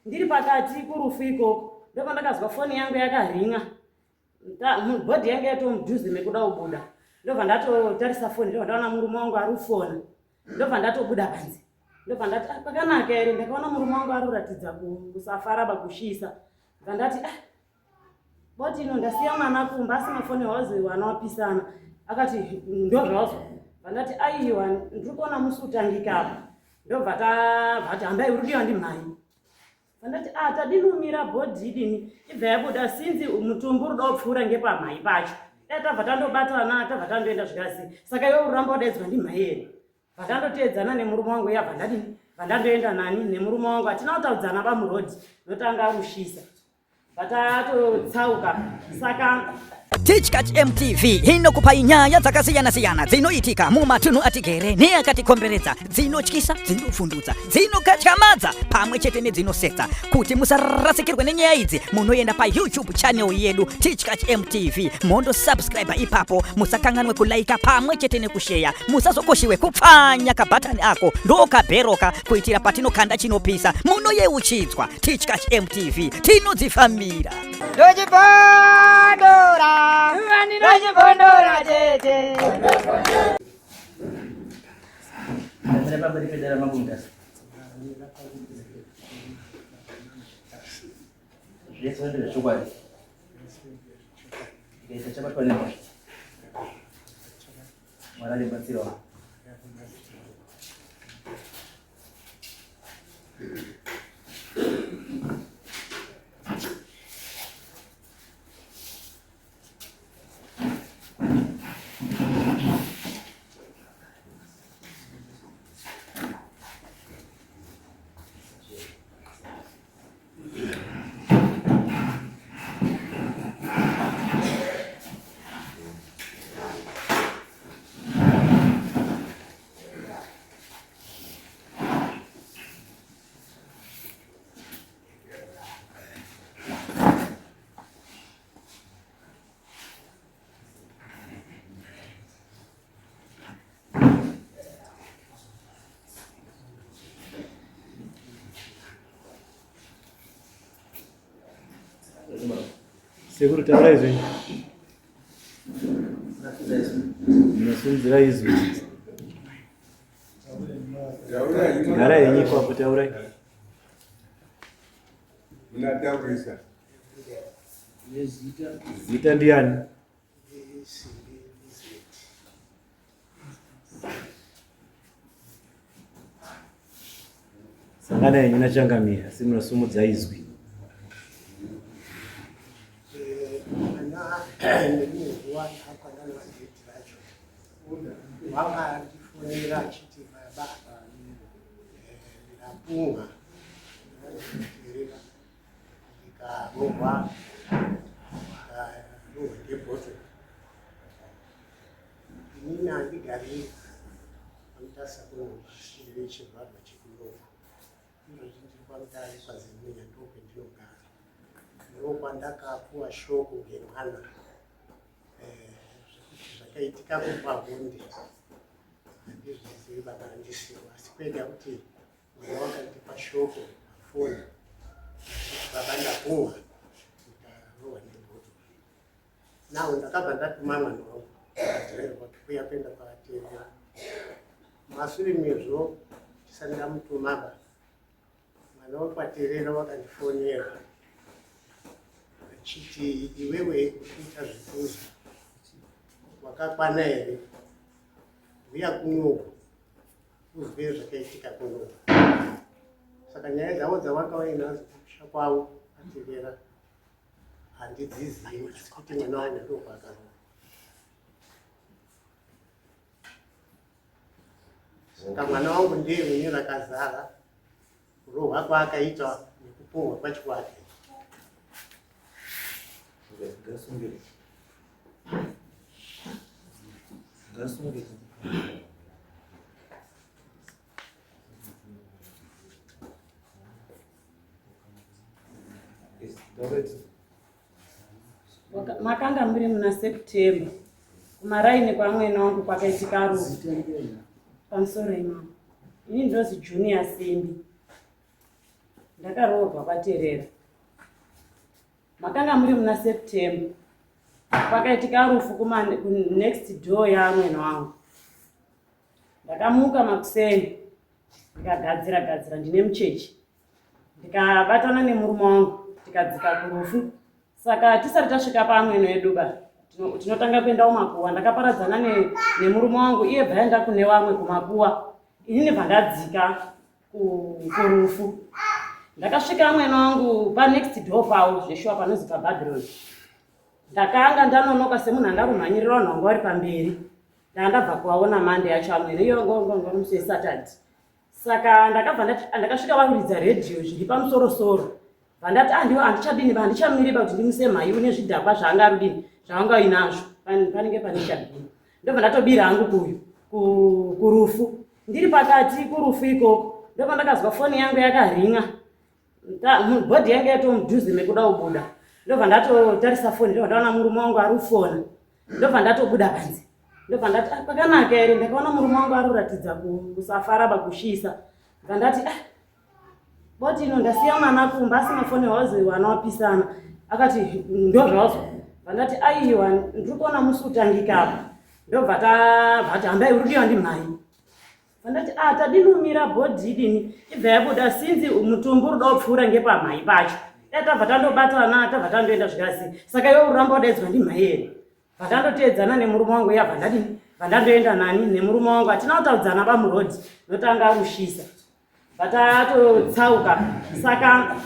Ndiri pakati kurufu ikoko ndopandakazwa foni yangu yakaringa, bhodhi yangu yatomudhuze mekuda kubuda, ndobva ndatotarisa foni, ndobva ndaona murume wangu ari kufona, ndobva ndatobuda panze, ndobva ndati ah, pakanaka here? Ndakaona murume wangu ari kuratidza kusafara bakushisa, ndobva ndati ah, boti ino ndasiya mwana kumba asina foni wazi wana wapisana. Akati ndozvazvo, vandati aiwa, ndiri kuona musi utangika apa. Ndobva tavati hambai, uri kudiwa ndimhai. Vandati ah, tadinumira bhodhi idini ibva yabuda sinzi mutumbu uri kuda kupfuura ngepamhai pacho. Dai tabva tandobatana, tabva tandoenda zvikasi. Saka iwe uramba wadaidzwa ndimhai here? Vandandoteedzana nemurume wangu iya, vandadini, vandandoenda nani nemurume wangu, hatina kutaudzana bamurodhi notanga arushisa vatatotsauka saka Tichkach MTV inokupai nyaya dzakasiyana-siyana dzinoitika mumatunhu atigere neakatikomberedza, dzinotyisa, dzinovhundutsa, dzinokatyamadza pamwe chete nedzinosetsa. Kuti musarasikirwe nenyaya idzi, munoenda paYouTube channel yedu Tichkach MTV, mondosubscribe ipapo. Musakanganwe kulaika pamwe chete nekusheya. Musazokoshiwe kupfanya kabhatani ako ndokabheroka kuitira patinokanda chinopisa munoyeuchidzwa. Tichkach MTV tinodzifambira. Ndochibondora, ndochibondora tete. Zvese ndezvechokwadi. Ikaita chabatwa nemhosva. Mwari alibatsirawo. Sekuru, taurai zvenyu. Munosimudzira izwi. Garai henyu ipapo, taurai. Munataurisa. Zita ndiani? Sangana henyu nachangamire, asi munosumudza izwi. Wakandifonera achiti baba, ndapunga ndikarohwa, ndikarohwa ngebhotoro. Inini handigari paMutasa kuno, asi ndiri chizvarwa chekunoku. Izvozvi ndiri kwaMutare kwaZimunya, ndokwendinogara. Ndokwandakapuwa shoko ngemwana zvekuti zvakaitika kupabonde handizvizivi baba, handisiwo, asi kwega kuti mwana wakandipa shoko pafoni achiti baba, ndapuwa ndikarohwa nebhotoro. Now ndakabva ndatuma mwana wangu adhiraivha kuya kuenda kwaTerera. Mashure mezvo tisati ndamutuma ba, mwana wekwaTerera wakandifonera achiti iwewe uri kuita zvekuza wakakwana here? Huya kunoku uzwe zvakaitika kunoku. Saka nyaya dzavo dzavanga vainadzo kumusha kwavo aTerera handidzizivi, asi kuti mwana wangu ndokwakarohwa. Saka mwana wangu ndiye une rakazara kurohwa kwaakaita nekupuhwa kwacho kwake. Makanga muri muna September kumaraini kwamwene wangu kwakaitika rufu. Pamusoro imama, ini ndinozi Junior Simbi. Ndakaroorwa kwaTerera. Makanga muri muna September. Pakaitika rufu kuma next door yaamwene wangu. Ndakamuka makuseni ndikagadzira gadzira ndine muchechi. Ndikabatana nemurume wangu tikadzika kurufu. Saka tisati tasvika paamwene wedu ba tinotanga kuenda kumakuwa. Ndakaparadzana nemurume wangu iye bva aenda kune vamwe kumakuwa. Inini bva ndadzika kurufu. Ndakasvika amwene wangu panext door pavo zveshuwa panozi paBabylon. Ndakanga ndanonoka semunhu anga kumhanyirira vanhu vanga vari pamberi. Ndanga ndabva kuvaona Monday yacho amwene iyo ngo musi weSaturday. Saka ndakabva ndati ndakasvika vakuridza radio zviri pamusoro soro. Vandati ah ndiwo handichadini handichamiri ba kuti ndimuse mhai une zvidhakwa zvaanga arudini zvaanga uinazvo panenge pane chabini. Ndobva ndatobira hangu kuyu kurufu. Ndiri pakati kurufu ikoko ndobva ndakazwa foni yangu yakaringa. Bhodhi yangu yatomudhuze mekuda kubuda. Ndobva ndatotarisa foni ndobva ndaona murume wangu ari kufona. Ndobva ndatobuda panze. Ndobva ndati ah, pakanaka here ndakaona murume wangu ari kuratidza kusafara pakushisa. Ndobva ndati ah, boti ino ndasiya mwana kumba asi mafoni wazi wana wapisana. Akati ndozvazvo. Ndobva ndati aiwa ndiri kuona musi utangika apa. Ndobva tabva hambai uri kudiwa ndimhai. Vandati ah tadinumira bhodhi idini ibva yabuda sinzi mutumbi uri kuda kupfuura ngepamhai pacho. Dai tabva tandobatana tabva tandoenda zvikasi. Saka iwe uramba wadaidzwa ndimhai here? Bva nemurume wangu iya bva ndadini? Bva ndandoenda nani nemurume wangu hatina kutaudzana pamurodhi notanga arushisa. Bva tatotsauka saka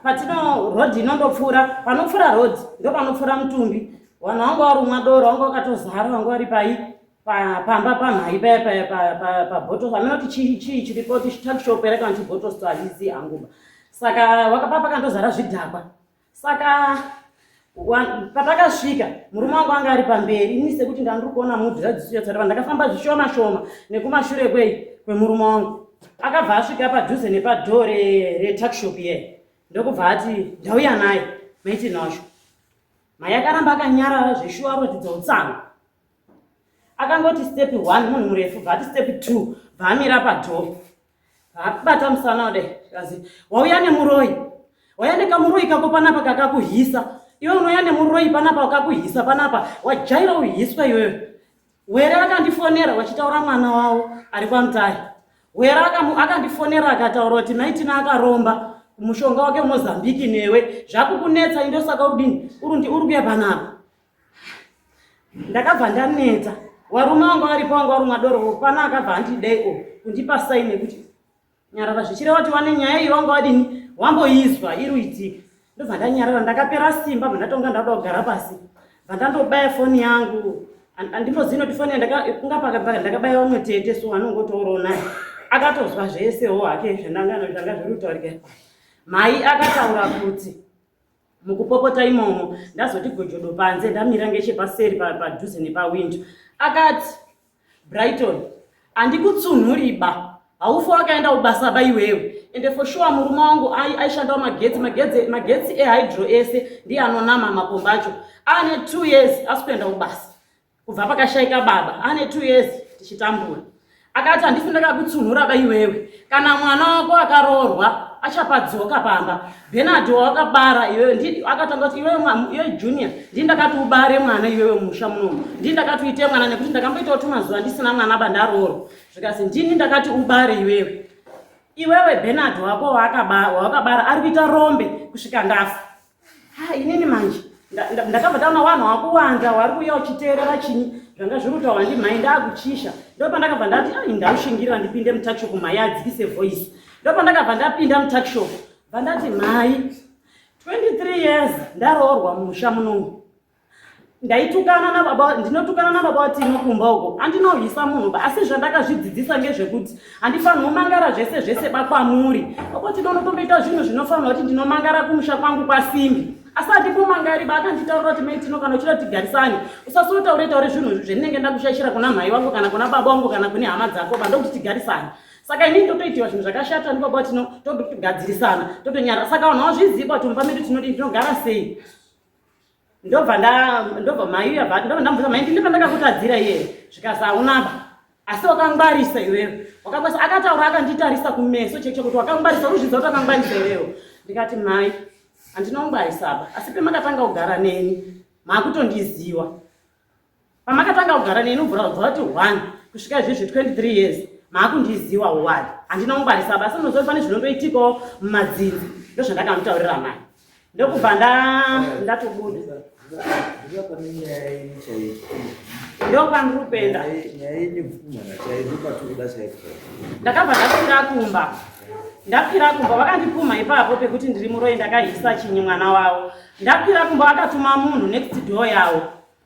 patino rodhi inondopfuura panopfuura rodhi ndopanopfuura mutumbi. Vanhu vanga varumwa doro vanga vakatozara vanga vari pai pamba pamhai paya paya pabottle hameno kuti chii chii chiripo kuti tuckshop here kana kuti bottle store handizivi hangu saka wakapa pakandozara zvidhakwa. Saka patakasvika murume wangu anga ari pamberi ini sekuti ndandiri kuona mudhiradzisoyatsareva ndakafamba zvishoma shoma nekumashure kwei kwemurume wangu. Akabva asvika padhuze nepadhoo retuckshop iye ndokubva ati ndauya naye maiti nasho. Mai akaramba akanyarara zveshuwa aratidza utsango. Akangoti step 1 munhu murefu bva ati step 2 bva amira padhoo. Bata musana kudai kazi wauya nemuroyi wauya nekamuroyi kako panapa kakakuhisa iwe unouya nemuroyi panapa wakakuhisa panapa wajaira uhiswa iwewe. Were akandifonera wachitaura mwana wavo ari kwaMutare. Were akandifonera akataura kuti Maitina akaromba mushonga wake Mozambique newe zvakukunetsa indosaka udini uri kuya panapa. Ndakabva ndaneta. Warume wanga waripo wanga warumwa doro pana akabva andidei o kundipa sign yekuti nyarara zvichireva kuti wane nyaya iyi wanga wadini wamboizwa iri kuitika. Ndobva ndanyarara ndakapera simba bva ndatonga ndauda kugara pasi. Bva ndandobaya foni yangu. Andimbozivi noti foni ndakabaya vamwe tete so anongotaurawo naye. Akatozwa zvesewo hake zvandanga zvanga zviri kutaurika. Mai akataura kuti mukupopota imomo ndazoti gojodo panze ndamira ngechepaseri padhuze nepawindo. Akati Brighton handikutsunhuriba haufa wakaenda kubasa ba iwewe ende for sure murume wangu aishandawo magetsi magetsi ehydro ese ndiye anonama mapomba acho ane 2 years asi kuenda kubasa kubva pakashaika baba ane 2 years tichitambura. Akati handifi ndakakutsunhura ba iwewe kana mwana wako akaroorwa achapadzoka pamba. Bernard wakabara iwewe akatanga kuti iwewe iwewe Junior ndini ndakati ubare mwana iwewe musha munomu ndini ndakati uite mwana nekuti ndakamboitawo tumazuva ndisina mwana ba ndaroorwa zvikasi ndini ndakati ubare iwewe iwewe Bernard wako wawakabara ari kuita rombe kusvika ndafa. Ha, inini manje ndakabva ndaona vanhu vakuwanda vari kuuya uchiteerera chinyi zvanga zviri kutaurwa ndimhai ndakuchisha. Ndopandakabva ndati ai ndaushingirira ndipinde mutuckshop mhai adzikise voice. Ndopandakabva ndapinda mutuckshop bva ndati mhai 23 years ndaroorwa mumusha munomu. Ndaitukana nababa, ndinotukana nababa waTino kumba uko. Andinohisa munhu ba, asi zvandakazvidzidzisa ngezvekuti handifanirwi kumangara zvese zvese ba kwamuri. Baba Tino unotomboita zvinhu zvinofanirwa kuti ndinomangara kumusha kwangu kwaSimbi. Asi handimumangari ba, akanditaurira kuti mai Tino kana uchida kuti tigarisane, usasotaure taure zvinhu zvendinenge ndakushaishira kuna mhai wangu kana kuna baba wangu kana kune hama dzako ba, ndokuti tigarisane. Saka inini ndotoitiwa zvinhu zvakashata ndibaba Tino, totogadzirisana, totonyarara. Saka vanhu vazviziva kuti mumba medu tinodii, tinogara sei. Ndobva ndobva mai uya ndobva ndamubvunza mai ndini pandakakutadzira iye zvikazi haunaba. Asi wakangwarisa iwewe. Wakangwarisa akataura akanditarisa kumeso cheke kuti wakangwarisa urikuzvidza kuti wakangwarisa iwewe. Ndikati mai handina kungwarisa apa asi pemakatanga kugara neni makutondiziwa. Pamakatanga kugara neni ubvura kubva kuti one kusvika izvezvi 23 years maakundiziwa wani handina kungwarisa basa munoziva pane zvinondoitikawo mumadzinza ndozvandakamutaurira mai ndokubva ndatobuda ndokwandiri kuenda ndakabva ndakwira kumba ndakwira kumba vakandipumha ipapo pekuti ndiri muroyi ndakahisa chinyi mwana wavo ndakwira kumba vakatuma munhu next door yavo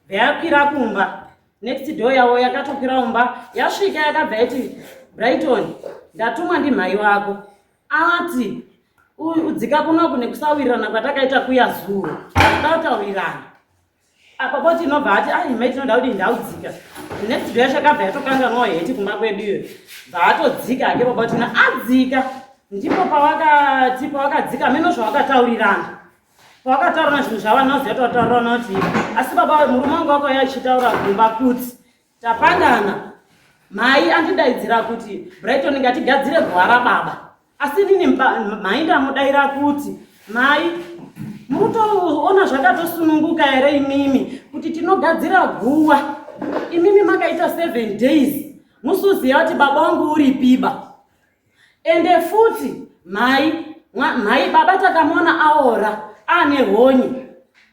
Yakwira kumba next door yavo yakatokwira kumba yasvika yakabva yati Brighton ndatumwa ndimhai wako ati udzika kunoku nekusawirirana kwatakaita kuya zuro takataurirana apa boti inobva ati ai mai tinoda kuti ndaudzika next door yacho yakabva yatokanganwawo heti kumba kwedu iyo bva atodzika hake baba tina adzika ndipo pawakati pawakadzika meno zvawakataurirana Wakataura zvinhu zvavanoziva totaura kuti asi baba murume wangu wakauya achitaura kumba kuti tapangana mhai andidaidzira kuti Brighton ngatigadzire guva rababa asi inini mhai ndamudaira kuti mhai murutoona zvakatosununguka here imimi kuti tinogadzira guva imimi makaita 7 days musuziva kuti baba wangu uripiba Ende futi mhai mhai baba takamuona aora aane honye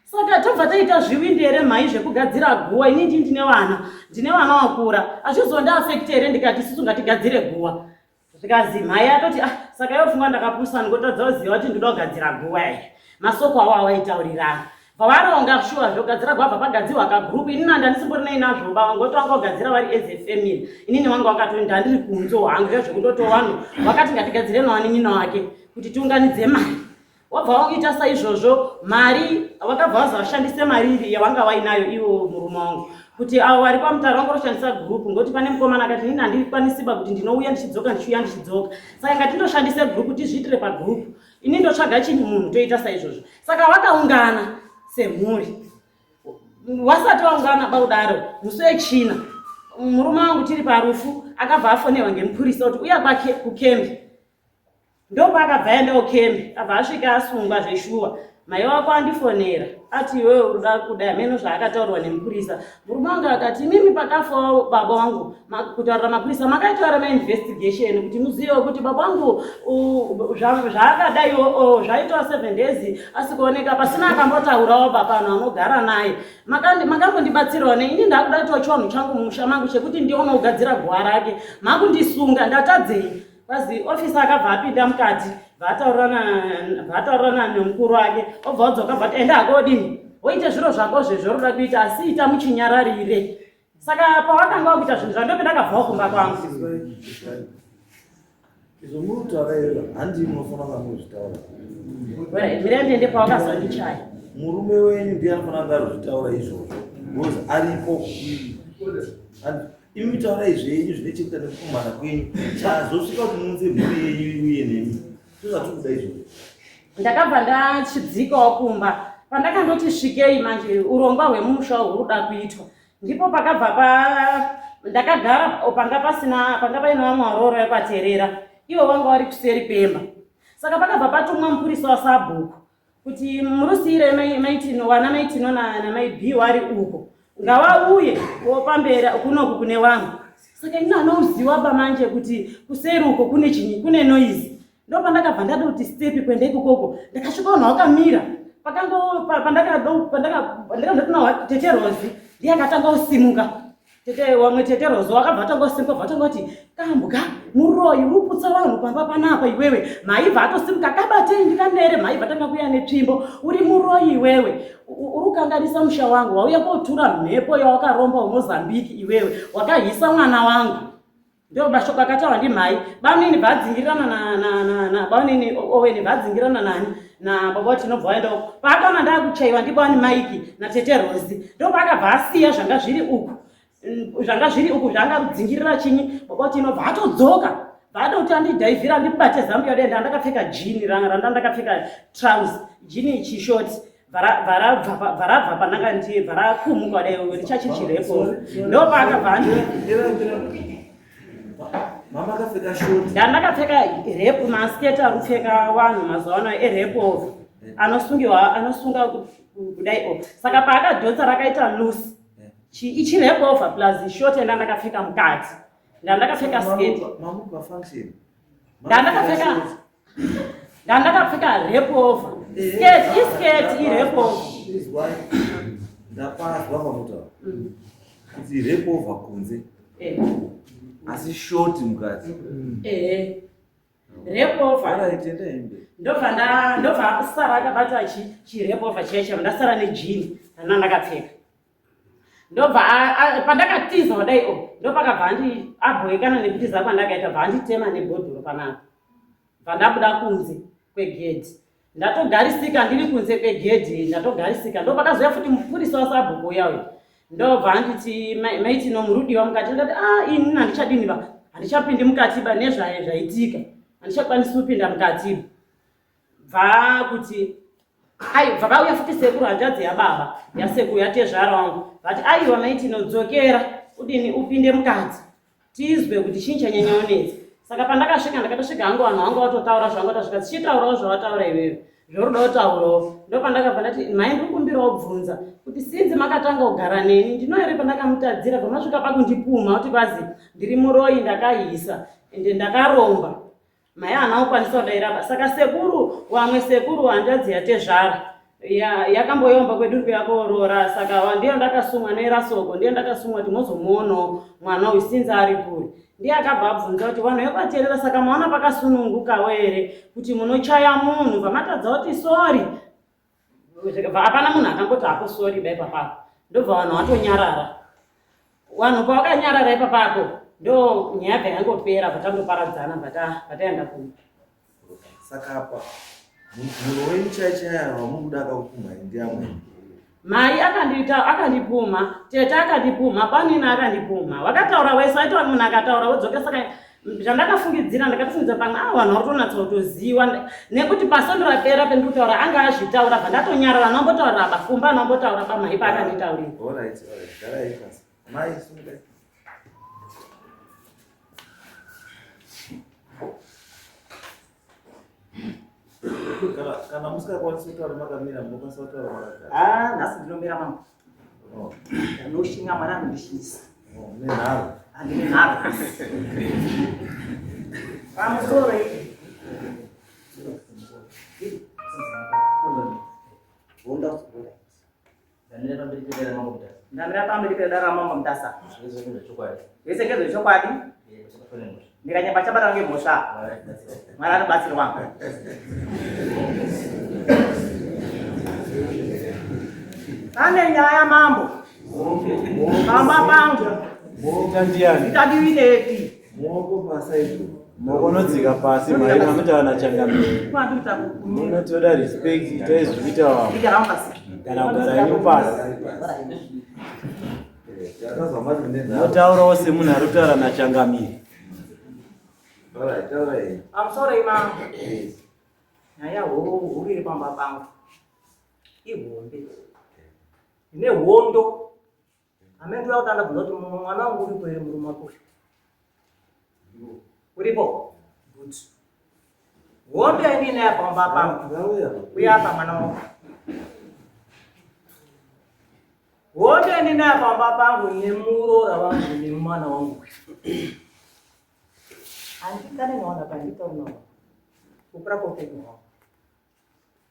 saka tobva taita zviwindi here mhai zvekugadzira guwa ini ndi ndine vana ndine vana wakura hazvizondiafekti here ndikati isusu ngatigadzire guwa zvikazi mhai atoti ah saka yofunga ndakapusa ndikotadza kuziva kuti ndinoda kugadzira guwa here masoko awo awaitaurirana Pavaronga shuwa zvogadzira gwabva pagadzirwa kagroup inini handandisimbori nazvo ba vangoti vanga kugadzira vari as a family inini vanga vakatoni ndandiri kunzo hangu zviya zvekundotovanhu vakati ngatigadzire nawanin'ina wake kuti tiunganidze mari wabva wakuita saizvozvo mari vakabva vaza vashandise mari iri yavanga vainayo iwo murume wangu kuti avo vari pamutaro vanga voshandisa group ngokuti pane mukomana akati inini handikwanisiba kuti ndinouya ndichidzoka ndichiuya ndichidzoka saka ngatindoshandise group tizviitire pagroup ini ndotsvaga chinyi munhu toita saizvozvo saka vakaungana semhuri wasati waungana baudaro musi wechina murume wangu tiri parufu akabva afonerwa ngemupurisa kuti uya kwake kukembi ndopaakabva aendawo kembi abva asvika asungwa zveshuwa mai wako andifonera ati iwewe uruda kudai hameno zvaakataurwa nemupurisa Murume wangu akati imimi pakafawo baba wangu kutaurira mapurisa makaitaura mainvestigation kuti muzivewo kuti baba wangu zvaakadaiwo zvaitawo seven days asi kuoneka pasina akambotaurawo bapano anogara naye makambondibatsirawo nei ini ndakuda kuitawo chivanhu changu mumusha mangu chekuti ndione kugadzira guwa rake makundisunga ndatadzei Kwazi officer akabva apinda mukati bvataurirana nemukuru wake obva wadzoka bvati enda hako odini woite zviro zvako zvezvoroda kuita asi ita muchinyararire saka pawakanga wakuita zvinhu zvandope ndakabvawo kumba kwangu izvo muri kutaura izvo handii munofanira kunga muzvitaura mirai ndiende pawakazondichaya murume wenyu ndiye anofanira kunga arikuzvitaura izvozvo because aripo Imi taurai zvenyu zvine chekuita nekupumhana kwenyu chazosvika kuti muunze mhuri yenyu iuye nemi ndozvatiri kuda izvozvo. Ndakabva ndachidzikawo kumba pandakandoti svikei manje urongwa hwemusha huri kuda kuitwa ndipo pakabva pa ndakagara panga pasina panga paine vamwe varoora vekwaterera ivo vanga vari kuseri kwemba saka pakabva patumwa mupurisa wasabhuku kuti murusiyire maitino wana maitino namai b wari uko ngawauye wopambera kunoku kune wangu saka ini anouziwa bamanje kuti kuseri uko kune chinyi kune noise ndopandakabva ndada kuti step kuenda ikokoko ndakasvika vanhu vakamira pakango pandakandakandakandakana tete rozi ndiye akatanga kusimuka Tete wamwe tete Rozo wakabva atangosimuka bva atangoti kambwa muroyi uri kuputsa vanhu pamba panapa iwewe maibva atosimuka kabatei ndikanere maibva tanga kuya netsvimbo uri muroyi iwewe uri kukanganisa musha wangu wauya kotura mhepo yawakaromba uMozambique iwewe wakahisa mwana wangu Ndo mashoko akataurwa ndimhai bamnini bvadzingirirana nabamnini Owen bvadzingirana nani nababa tinobva waenda uko paakaona ndakuchaiwa ndibani Mike natete Rozi ndopaakabva asiya zvanga zviri uku zvanga zviri uku zvanga kudzingirira chinyi baba tinobva atodzoka vaada kuti andidhaivhira andibate zambia denda ndakapfeka jini randa ndakapfeka trouse jini chishoti bvarabva pandanga ndiye bvarakumuka dai richachichirepo ndopaakabva andi Mama akapfeka short. Ndandakapfeka repu masketi ari kupfeka vanhu mazuva ano erepu over anosungiwa anosunga kudai o saka paakadhonza rakaita loose ichirepu over plus short yandandakapfeka mukati ndandakapfeka sketi. Mamu pafunction. Ndandakapfeka ndandakapfeka repu over skirt iskirt irepu over. Izwai. Ndapazwa pamutaura. Kuti rape over kunze. Asi short mukati. Ehe. Rape over. Alright, enda hembe. Ndobva nda ndobva sara akabata chi rape over chiya chiya ndasara nejini rana ndakapfeka. Ndobva pandakatiza kudai o ndopakabva andi abhoekana nekutiza kwandakaita bva anditema nebhodhoro panapa. Bva ndabuda kunze kwegedhi. Ndatogarisika ndiri kunze kwegedhi ndatogarisika ndopakazouya futi mupurisa wasabhuku uya uyu. Ndobva anditi maiti no murudiwa mukati ndati ah ini handichadini ba handichapindi mukati ba nezvaitika handichakwanisi kupinda mukati bva kuti ai bva vauya futi sekuru hanzvadzi yababa yasekuru yatezvara wangu vati aiwa maiti nodzokera udini upinde mukati tizwe kuti chinyi chanyanyaonetsa. Saka pandakasvika ndakatosvika hangu vanhu vangu vatotaura zvangu vatasvika tichitaurawo zvavataura iwewe zvoruda kutaurawo ndopandakabva ndati mhai ndiri kumbirawo bvunza kuti sinzi makatanga kugara neni ndino here pandakamutadzira pamasvika pakundipumha kuti kwazi ndiri muroyi ndakaisa ende ndakaromba mhai haana kukwanisa kudairaba. Saka sekuru wamwe sekuru hanzvadzi yatezvara yakamboyomba kwedu uri kuyakoorora saka ndiyo ndakasumwa nerasoko ndiyo ndakasumwa kuti mozomuonawo mwana uyu sinzi ari kure ndiye akabva abvunza kuti vanhu vekwaterera saka maona pakasunungukawo here kuti munochaya munhu vamatadza kuti sori hapana munhu akangoti hako sori ba ipapapo ndobva vanhu vatonyarara vanhu pavakanyarara ipapapo ndo nyaya bva yangopera vatandoparadzana vataenda kumba. Saka apa munhu wenyu chaichaya wamukuda akakupumhai ndiamweni. Mai akandiita akandipumha tete akandipumha panina akandipumha vakataura wese aita munhu akataura wodzoka saka zvandakafungidzira ndakatofungidzira pamwe a vanhu vari kutonatsa kutoziwa nekuti pasondo rapera pendiri kutaura anga azvitaura bva ndatonyarara anombotaurira bafumba anombotaura pamai paakanditaurira. Alright, alright. Garai pasi. Mai sungai. Kana musingakwanisi kutaura makamira munokwanisa kutaura makagara. Ah, nhasi ndinomira mambo. Oh, Ndanoshinga mwana anondishingisa. oh, mune nharo. Handine nharo nhasi. Pamusoro iyi. Honda usibura. Ndamira pamberi pedare mambo Mutasa. Ndamira pamberi pedare mambo Mutasa. Zvese ngezvechokwadi. Zvese ngezvechokwadi. Musabatwa nemhosva. Ndikanyamba chabatwa ngemhosva. Mwari atibatsire. Mwari anobatsirwa. Pane nyaya mambo. Pamba pangu. Zita ndiani? Zita ndiwinepi. Muoko pasi izvo. Muoko unodzika pasi mhai mamutaura nachangamire. Kwandikuita kumira. Munotoda respect itai zvikuita vamwe. Ndigara pasi. Kana kugara henyu pasi. Takazwa mati mune nharo. Munotaurawo semunhu ari kutaura nachangamire. Alright, taurai. Pamusoro imambo. Yes. Nyaya huru iri pamba pangu. Ihombe. Ine hondo. Amene ndoda kuti andabvunza kuti mwana wangu uripo here murume wako uyu? Uripo? Good. Hondo yandinayo pamba pangu. Ngauya. Uya apa mwana wangu. Hondo yandinayo pamba pangu nemuroora wangu nemwana wangu uyu. Handikane naona panditauri nawo. Kukura kweupenyu hwangu.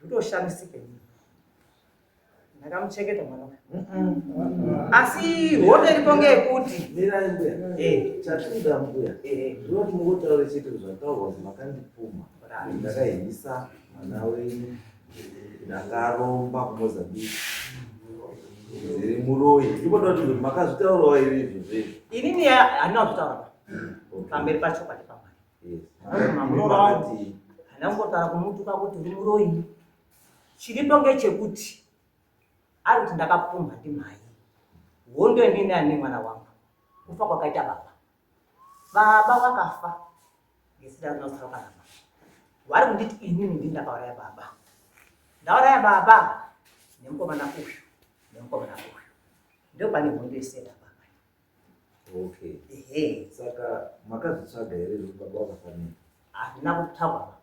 Ndotoshamisika ini. Ndakamuchengeta mwana uyu. Asi hondo iripo ngeyekuti Mirai mbuya. Eh. Chatinoda mbuya. Eh. Ndinoti mungotaura chete zvataurwa kuti makandipumha. Ndakahisa mwana wenyu. Ndakaromba kuMozambique. Ndiri muroyi. Ndinoda kuti makazvitaurawo here izvo zvezvo. Inini handina kuzvitaura pa. Okay. Pamberi pachokwadi pamwari. Yes. Muroora wangu. Makati Handina kungotaura kumutuka kuti uri muroyi. Chiripo ngechekuti ari kuti ndakapumha ndimhai. Hondo yandinayo nemwana wangu. Kufa kwakaita baba. Baba vakafa ngesida rinotsara karamba. Vari kunditi inini ndini ndakauraya baba. Ndauraya baba nemukomana uyu nemukomana uyu. Ndipo pane hondo isenda baba. Okay. Saka makazvitsvaga here zvekuti baba vakafa nei? Hazvina kutsvagwa.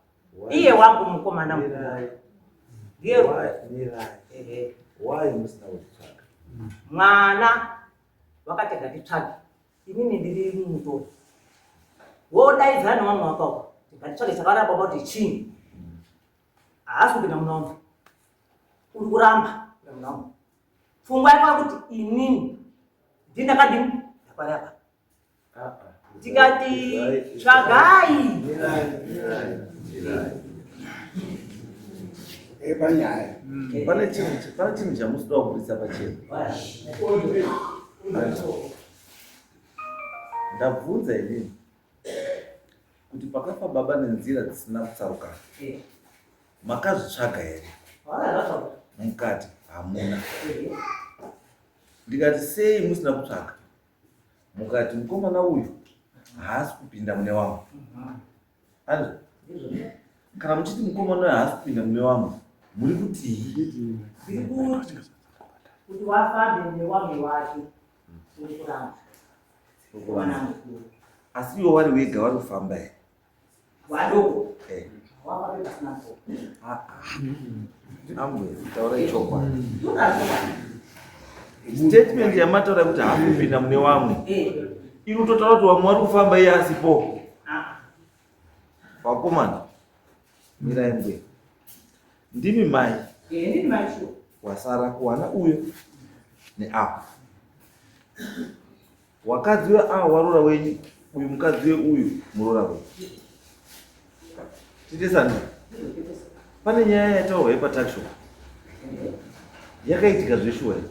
Iye wangu mukomana mukuru. Ndiye Mirai. Why musina kuzvitsvaga? Mwana wakati ngatitsvage. Inini ndiri mutori. Wodaidzana nevamwe wakawo. Ngatitsvage chakauraya baba kuti chii? Haasi kupinda muna wangu. Uri kuramba kupinda muna wangu. Pfungwa yako kuti inini ndindakadini ndakauraya baba. Tikati tsvagai. Panyaya. Pane chinhu pane chinhu chamusida kuburitsa pachena. Ndabvunza inini kuti pakafa baba nenzira dzisina kutsarukana makazvitsvaga here? Mukati hamuna. Ndikati sei musina kutsvaga? Mukati mukomana uyu haasi kupinda mune wamwe. Andizvo? Kana muchiti mukomana uyu haasi kupinda mune wamwe, muri kutii? Ndiri kuti kuti wafambe newamwe wake uri kuramba. Mukomana mukuru. Asi iwe wari wega wari kufamba here? Wadoko. Eh. Wafambe pasina mukuru. Ah, ah. Ambuya, taurai chokwadi. Statement yamataura yekuti haasi kupinda mune wamwe. Iri kutotaura kuti wamwe wari kufamba iye asipo. Vakomana, mirai mbuya. Ndimi mai. Ndini mai sure. Wasara kuwana uyo neapo. Wakadzi weawo waroora wenyu, uyu mukadzi weuyu muroora wenyu. Titesani. Pane nyaya yataurwa yepatuckshop. Yakaitika zveshuwa here?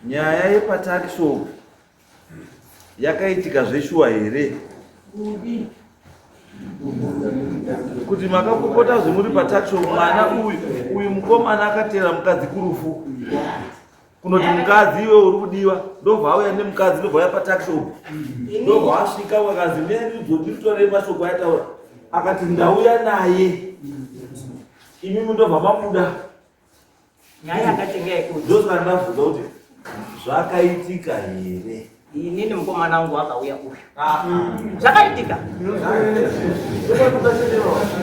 Nyaya yepatuckshop yakaitika zveshuwa here? Kuti makapopota zvemuri patuckshop mwana uyu uyu mukomana akateera mukadzi kurufu kunoti mukadzi iwe uri kudiwa ndobva auya nemukadzi ndobva auya patuckshop ndobva asvika wakanzi ndiritorei mashoko ayataura akati ndauya naye imimi ndobva mabuda Nyaya yakatenge yekuti ndosaka ndabvunza kuti zvakaitika here? Inini mukomana wangu akauya uyu. Zvakaitika.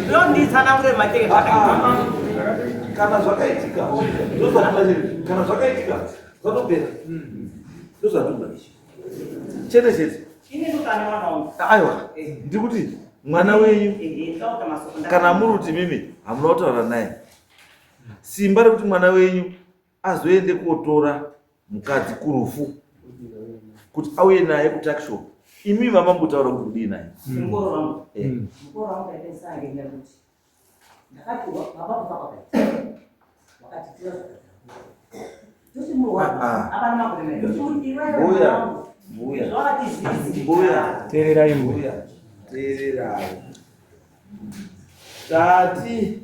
Ndonditsanangure matenge zvakaitika. Kana zvakaitika ndozvatoda chete. Kana zvakaitika zvatopera. Ndozvatoda. Chete chete. Ini ndokane mwana wangu. Aiwa, ndiri kuti mwana wenyu Ehe, ndauta masoko. kana muri kuti mimi hamuna kutaura naye simba rekuti mwana wenyu azoende kotora mukadzi kurufu kuti auye naye kutakishop imi mamambotaura kuti kudii naye Mukoro wangu. Eh. Mukoro wangu kaita sange kuti ndakati baba kufa kwakaita. Wakati tira zvakadzara. Toti murwara. Ah. Apana makore naye. Toti iwewe Mbuya, mwana wangu. mbuya. Zvawakati zvizi. Mbuya. Teererai mbuya. Mbuya, teererai. Tati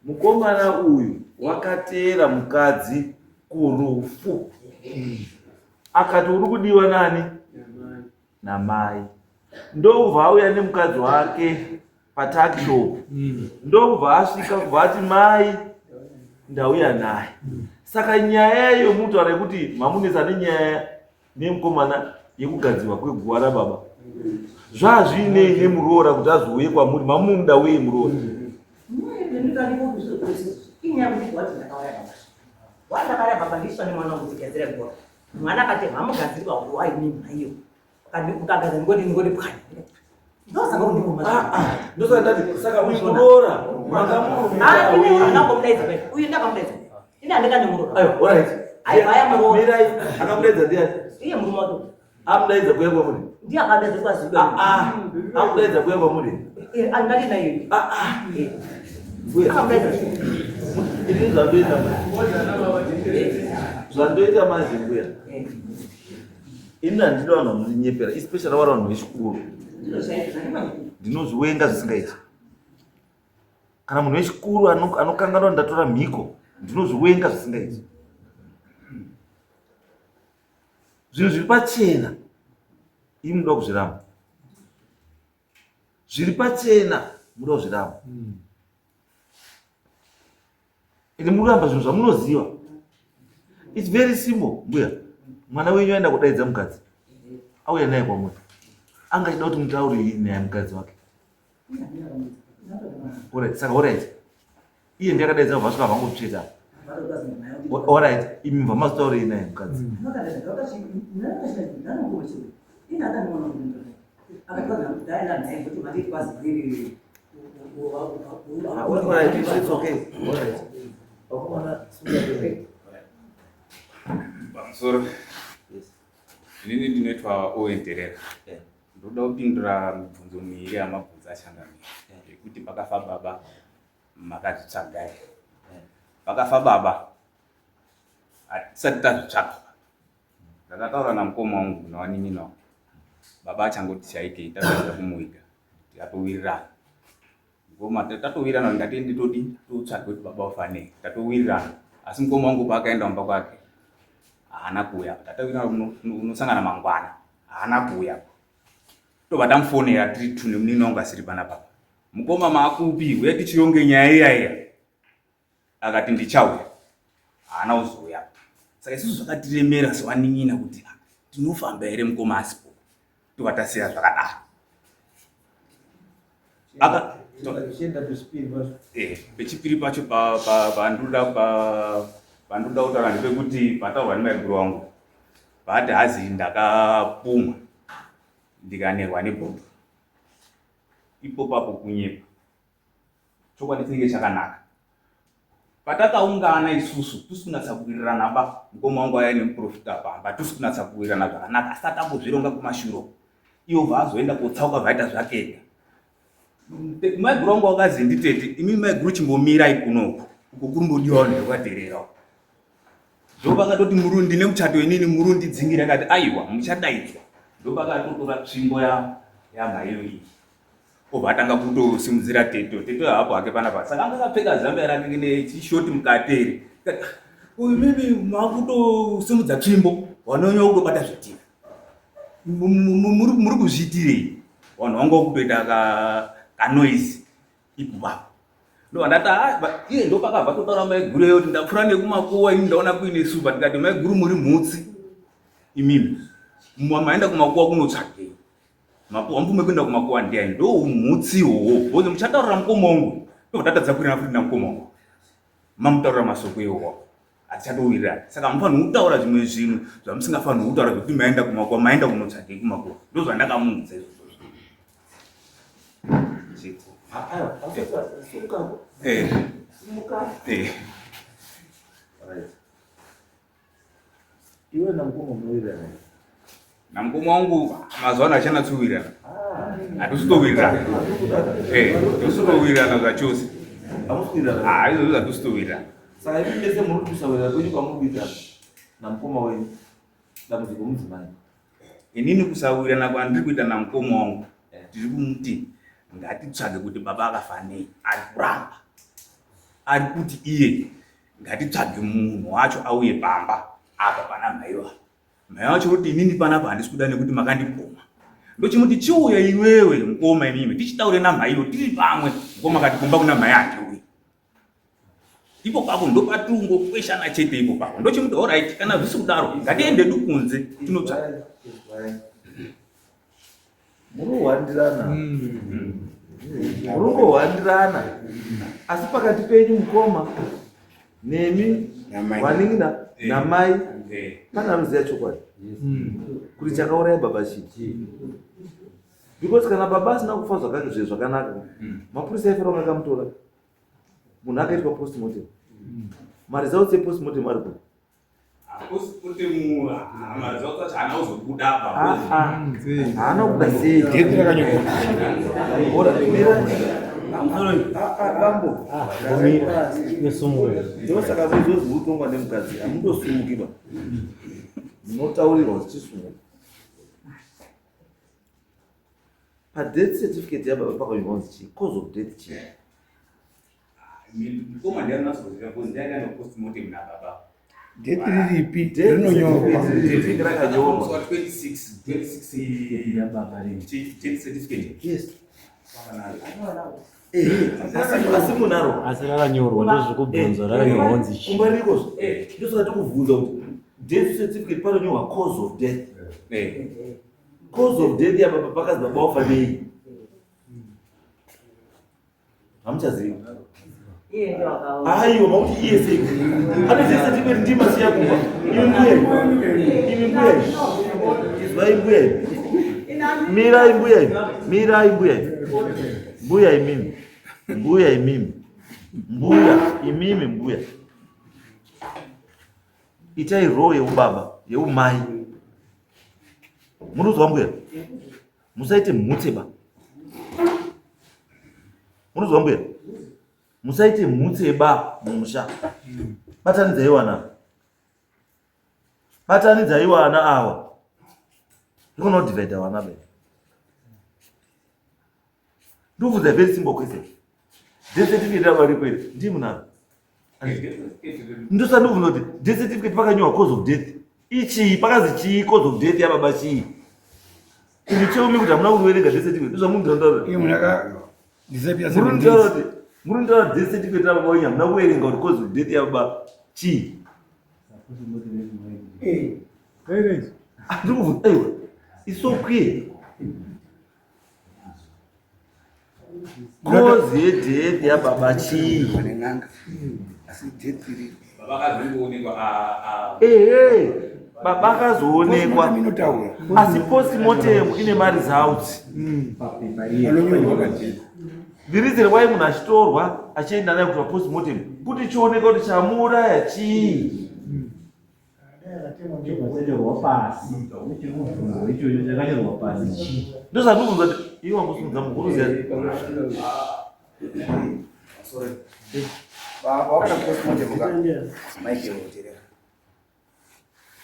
mukomana uyu wakateera mukadzi kurufu akati uri kudiwa nani namai ndokubva auya nemukadzi wake patakishop ndokubva asvika kubva ati mai ndauya naye saka nyaya yomutaura yekuti mamunetsa nenyaya nemukomana yekugadzirwa kweguva rababa zvazviinei nemuroora kuti azouye kwamuri mamunoda wei muroora Wandakauya baba ndiswa nemwana wangu kugadzira guva. Mwana akati hamugadzirwa guva imi maiyo. Ukagadzira ngodi ngodi pwanya. Ndosaka undimuma. Ndosaka ndati saka uyu muroora makamurumbidza Ah, ini wei. ndakamudaidza pai. Uyu ndakamudaidza. Ini handikane muroora. Aiwa, alright. Aiwa, aya muroora. Mirai, akamudaidza ndiani? Iye murume wacho. Amudaidza kuuya kwamuri? Ndiye akadaidza kwaziba. Ah, ah. Amudaidza kuuya kwamuri? Eh, andati naye. Ah, ah. Mbuya. Akamudaidza. Ini zvandoita manje. Zvandoita manje mbuya. Ini handidi vanhu vanondinyepera, especially vari vanhu vechikuru. Ndinozviwenga zvisingaiti. Kana munhu wechikuru anokanganwa ndatora mhiko, ndinozviwenga zvisingaiti. Zvinhu zviri pachena, imi munoda kuzviramba. Zviri pachena munoda kuzviramba. Ende muramba zvinhu zvamunoziva. It's very simple, mbuya. Mwana wenyu aenda kudaidza mukadzi. Auya naye kwamuri. Anga achida kuti mutaure naye mukadzi wake. Alright, saka alright. Iye ndiye akadaidza kubva svika vangotsveta. Alright, imi mva mazotaurei naye mukadzi. Alright, it's okay. Alright. Vakomana, simukai. Pamusoro. Inini ndinoitwa Owen Terera. Ndoda kupindura mibvunzo miiri yamabvunzo achangamire yekuti pakafa baba makazvitsvaga here. Pakafa baba hatisati tazvitsvaga. Ndakataura namukoma wangu nawanin'ina wangu. Baba achangoti shaikei tapedza kumuviga tikatowirirana. Mukoma tatowirirana kuti ngatiende todi totsvaga kuti baba wafa nei. Tatowirirana asi mukoma wangu paakaenda kumba kwake haana kuuya. Tatowirirana unosangana mangwana haana kuuya. Tobva tamufonera tiri two nemunin'ina wangu asiri panapa. Mukoma maakupi uye tichironge nyaya iya iya. Akati ndichauya. Haana kuzouya. Saka isusu zvakatiremera sevanin'ina kuti ah, tinofamba here mukoma asipo. Tobva tasiya zvakadaro. Aka pechipiri pacho pandoda kutaura ndepekuti pataurwa nemaiguru wangu paati hazi ndakapumwa ndikanerwa nebhomba ipo papo kunyepa chokwadi chinenge chakanaka patakaungana isusu tusi kunatsa kuwirirana ba mukoma wangu aya nemuprofita pamba tusi kunatsa kuwirirana zvakanaka asi tatambozvironga kumashuro ivo vazoenda kotsauka vaita zvake ega maiguru wangu wakazi nditete imi maiguru chimbomirai kunoku uko kurumbodiwa vanhu vekwaterera ndopakatoti murundi nemuchato inini murundi dzingira akati aiwa muchadaidzwa ndopakatotora tsvimbo yamhaiyo iyi obva atanga kutosimudzira teto teto hapo hake panapa saka anga akapfeka zambia rake nechishoti mukati here uyu mimi makutosimudza tsvimbo vanonyanya kutobata zvitina muri kuzviitirei vanhu vanga kutoita kanoise ipapo ndobva ndati ah, iye ndopakabva totaura maiguru eyo kuti ndapfuura nekumakuwa ini ndaona kuine supa ndikati maiguru muri mhutsi imimi maenda kumakuwa kunotsvagei makuwa mvume kuenda kumakuwa ndiyani ndo umhutsi iwowo because muchataurira mukoma wangu ndobva ndatadza kuirana futi namukoma wangu mamutaurira masoko iwowo hatichatowirirana saka mufanirwa kutaura zvimwe zvinhu zvamusingafanirwi kutaura zvekuti maenda kumakuwa maenda kunotsvagei kumakuwa ndo zvandakamuudza izvozvo Iwe namukoma munowirirana here? Namukoma wangu mazuva ano achanatsowirirana. Hatisi kutowirirana. Eh, hatisi kutowirirana zvachose. Hamusi kuwirirana? Ah, izvozvo hatisi kutowirirana. Saka imi mese muri kusawirirana kwenyu kwamuri kuita namukoma wenyu dambudziko mudzimai. Inini kusawirirana kwandiri kuita namukoma wangu tiri kumuti ngatitsvage kuti baba akafa nei ari kuramba. Ari kuti iye ngatitsvage munhu wacho auye pamba apa pana mhaiwa mhai wacho kuti inini panapa handisi kuda nekuti makandipoma ndochimuti chiuya iwewe mukoma imimi tichitaure namhaiyo tiri pamwe mukoma kati kumba kuna mhai handiuyi ipo papo ndopatungokweshana chete ipo papo ndochimuti orit kana zvisi kudaro ngatiendedu kunze tinotsvaga Munohwandirana. Murongohwandirana. Asi pakati penyu mukoma nemi vanin'ina namai pane anoziva chokwadi kuti chakauraya baba chii. Because kana baba asina kufa zvakanaka mapurisa aifanira kunge akamutora munhu akaitwa postmortem. Maresults epostmortem ari kupi? Haana kubuda sei? Bambo, ndosaka muzozi kutongwa nemukadzi hamundosumuki ba, munotaurirwa kuti chisumuka. Padeath certificate yababa pakanyorwa kunzi chii? Cause of death chii? Mukoma ndiye anonatsoziva because ndiye akaenda kupostmortem nababa. Death riripi rinonyorwa? Rakanyorwa. 26 26 death certificate. Yes. Asi munaro. Asi rakanyorwa ndozvikubvunzwa rakanyorwa kunzi chii? Kumba riko. Ndosaka tikubvunza kuti Death certificate panonyorwa cause of death. Cause of death yababa pakazi baba wafa nei? Hamuchazivi. Aiwa makuti iye sei? Ane death certificate ndima siya kumba. Imi mbuya. Imi mbuya. Izwai mbuya. Mirai mbuya. Mirai mbuya. Mbuya imimi. Mbuya imimi. Mbuya imimi mbuya. Itai role yeubaba, yeumai. Munozwa mbuya? Musaite mhutse ba. Munozwa mbuya? Musaite mhutse ba mumusha. Batanidzai wana. Batanidzai wana awa. Ndikona kudivide wana be. Ndobvunza very simple question. Death certificate rava ripo here? Ndii munaro. Ndosandobvunza kuti death certificate pakanyorwa cause of death. Ichii pakazi chii cause of death yababa chii? Imi tell me kuti hamuna kuverenga death certificate. Ndozvamunondirandaura. Iye munhu aka disappear 7 days. Muri kuti muri kutaura death certificate rababa wenyu hamuna kuverenga kuti cause of death yababa chii? Ndikubvunza aiwa. It's so clear. Cause yedeath yababa chii? Ehe, baba akazoonekwa asi postmortem ine maresults. The reason why munhu achitorwa achienda naye kuitwa postmortem kuti chioneka kuti chamuuraya chii. Chakanyorwa pasi chiri ichocho chakanyorwa pasi chii? Ndozvandikubvunza kuti iwe wangosimudza mukuru ziya. Sorry. Pawakaita postmortem ka Michael Terera.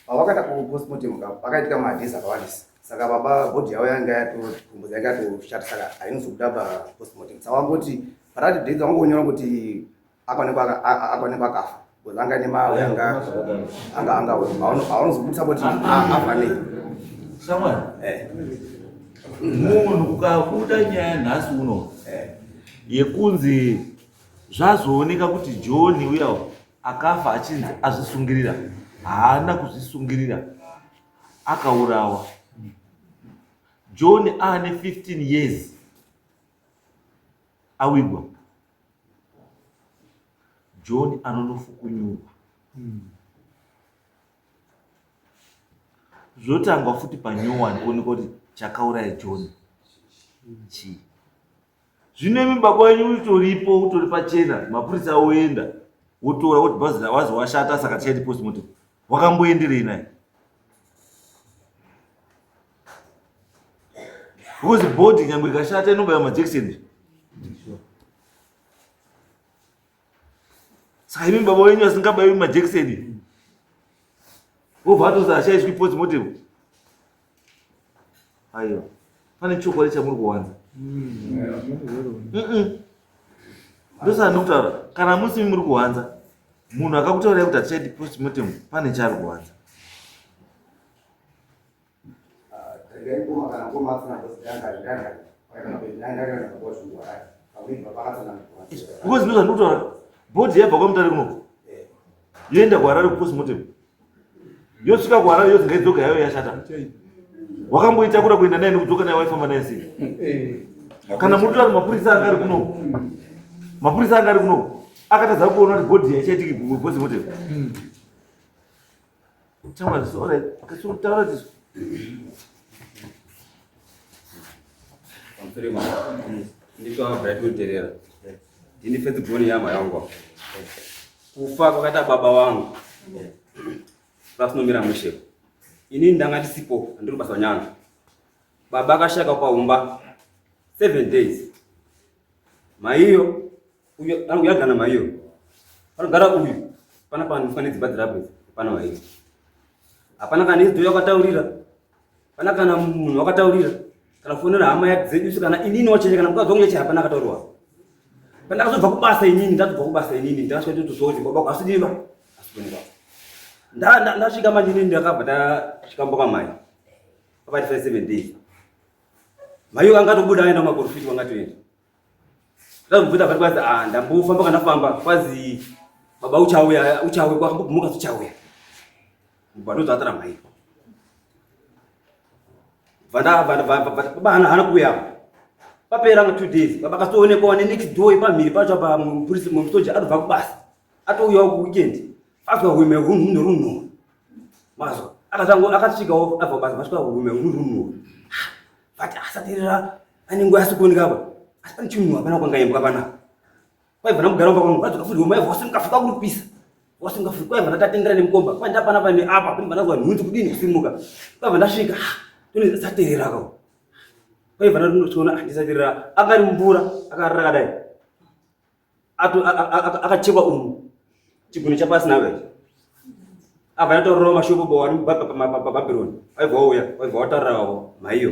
Pawakaita postmortem ka pakaitika madhezi akawandisa. Saka baba body yavo yanga yatokumbuza yanga yatoshata saka hainozobuda pa postmortem. Saka wangoti parati days wangonyora kuti akaonekwa akaonekwa akafa. Because anga nemawe anga anga anga aunozobudisa kuti afa nei. Shamwari. Munhu kukabuda nyaya nhasi uno yekunzi zvazooneka kuti John uya akafa achinzi azvisungirira haana kuzvisungirira akaurawa. John aane 15 years awigwa. John anonofukunyurwa zvotangwa futi panyowani kuonekwa kuti chakauraya John chii. Zvino imi baba wenyu utoripo utori pachena mapurisa oenda wotora woti bhazi wazi washata saka tichaiti postmortem wakamboenderei naye because body nyangwe ikashata inobaya majekiseni saka imi baba wenyu asingabayiwi majekiseni wobva atozi ashaiswi postmortem aiwa pane chokwadi chamuri kuwanza ndosaka ndikutaura kana musimi muri kuwanza munhu akakutaurirai kuti hatichaiti postmortem pane chaari kuwanza because ndozvandikutaura bhodhi yabva kwamutare kunoko yoenda kuharare kupostmortem yosvika kuharare yozi ngaidzoka yayo yashata wakamboitakura kuenda naye nekudzoka naye waifamba naye sei kana muri kutaura mapurisa anga ari kunoko mapurisa anga ari kunoko akatadza kuona kuti bhodhi yaichaitiki kupostmortem Taura zviso, alright. Taura zviso. Pamusoro mama. Nditwa Bright Muterera. Ndini first born yama yangu. Kufa kwakaita baba wangu. Vasinomira mushe. Ini ndanga ndisipo, ndiri basa nyanga. Baba akashaka paumba 7 days. Maiyo uyo anogara maiyo. Panogara uyu. Pana panofa nedzimba dzirapo idzi. Pana maiyo. Hapana kana izdo yakataurira. Pana kana munhu wakataurira. Kana kufonera hama yake dzedu kana inini wacheche kana mukadzi wangu cheche hapana akataurwa. Pandakazobva kubasa inini, ndazobva kubasa inini, ndakasvika ndotozwa kuti baba asidiwa. Asikuonekwa. Ndasvika manje inini ndakabva ndasvika mboka mai. Pakati 7 days. Mai angatobuda aenda kumaprofiti wangatoenda. Ndazobvunza pari kwazi ah ndambofamba kana famba kwazi baba uchauya uchauya kwakambogumuka uchauya. Ndozvatara mhai. Baba hana kuuya apa. Papera nga 2 days baba akatoonekwa ne next door pamhiri pacho apa mupurisi musoja atobva kubasa. Atouyawo ku weekend. Azwa hweme hunhu nerunhu. Mazwa. Akazango akasvikawo abva kubasa vasvika hweme hunhu runhu. But asaterera ane nguva yasikuoneka apa. Asi pane chinhu hapana kwangaimbwa panapa. Kwaibva ndamugara mumba kwangu vadzoka futi homa yabva wasimuka futi kwakuripisa. Wasimuka futi kwaibva ndatendera nemukomba. Kwai ndapana pane apa kuri ndanzwa nhunzi kudini kusimuka. Kwaibva ndasvika ah, tone saterera ka. Kwaibva ndatoona ah, ndisaterera akari mvura akarara kadai. Ato akachekwa umu. Chiguni chapasi nawe. Abva ndatorora mashoko bo wari paBhabhironi. Waibva wauya, waibva wataurira mhaiyo.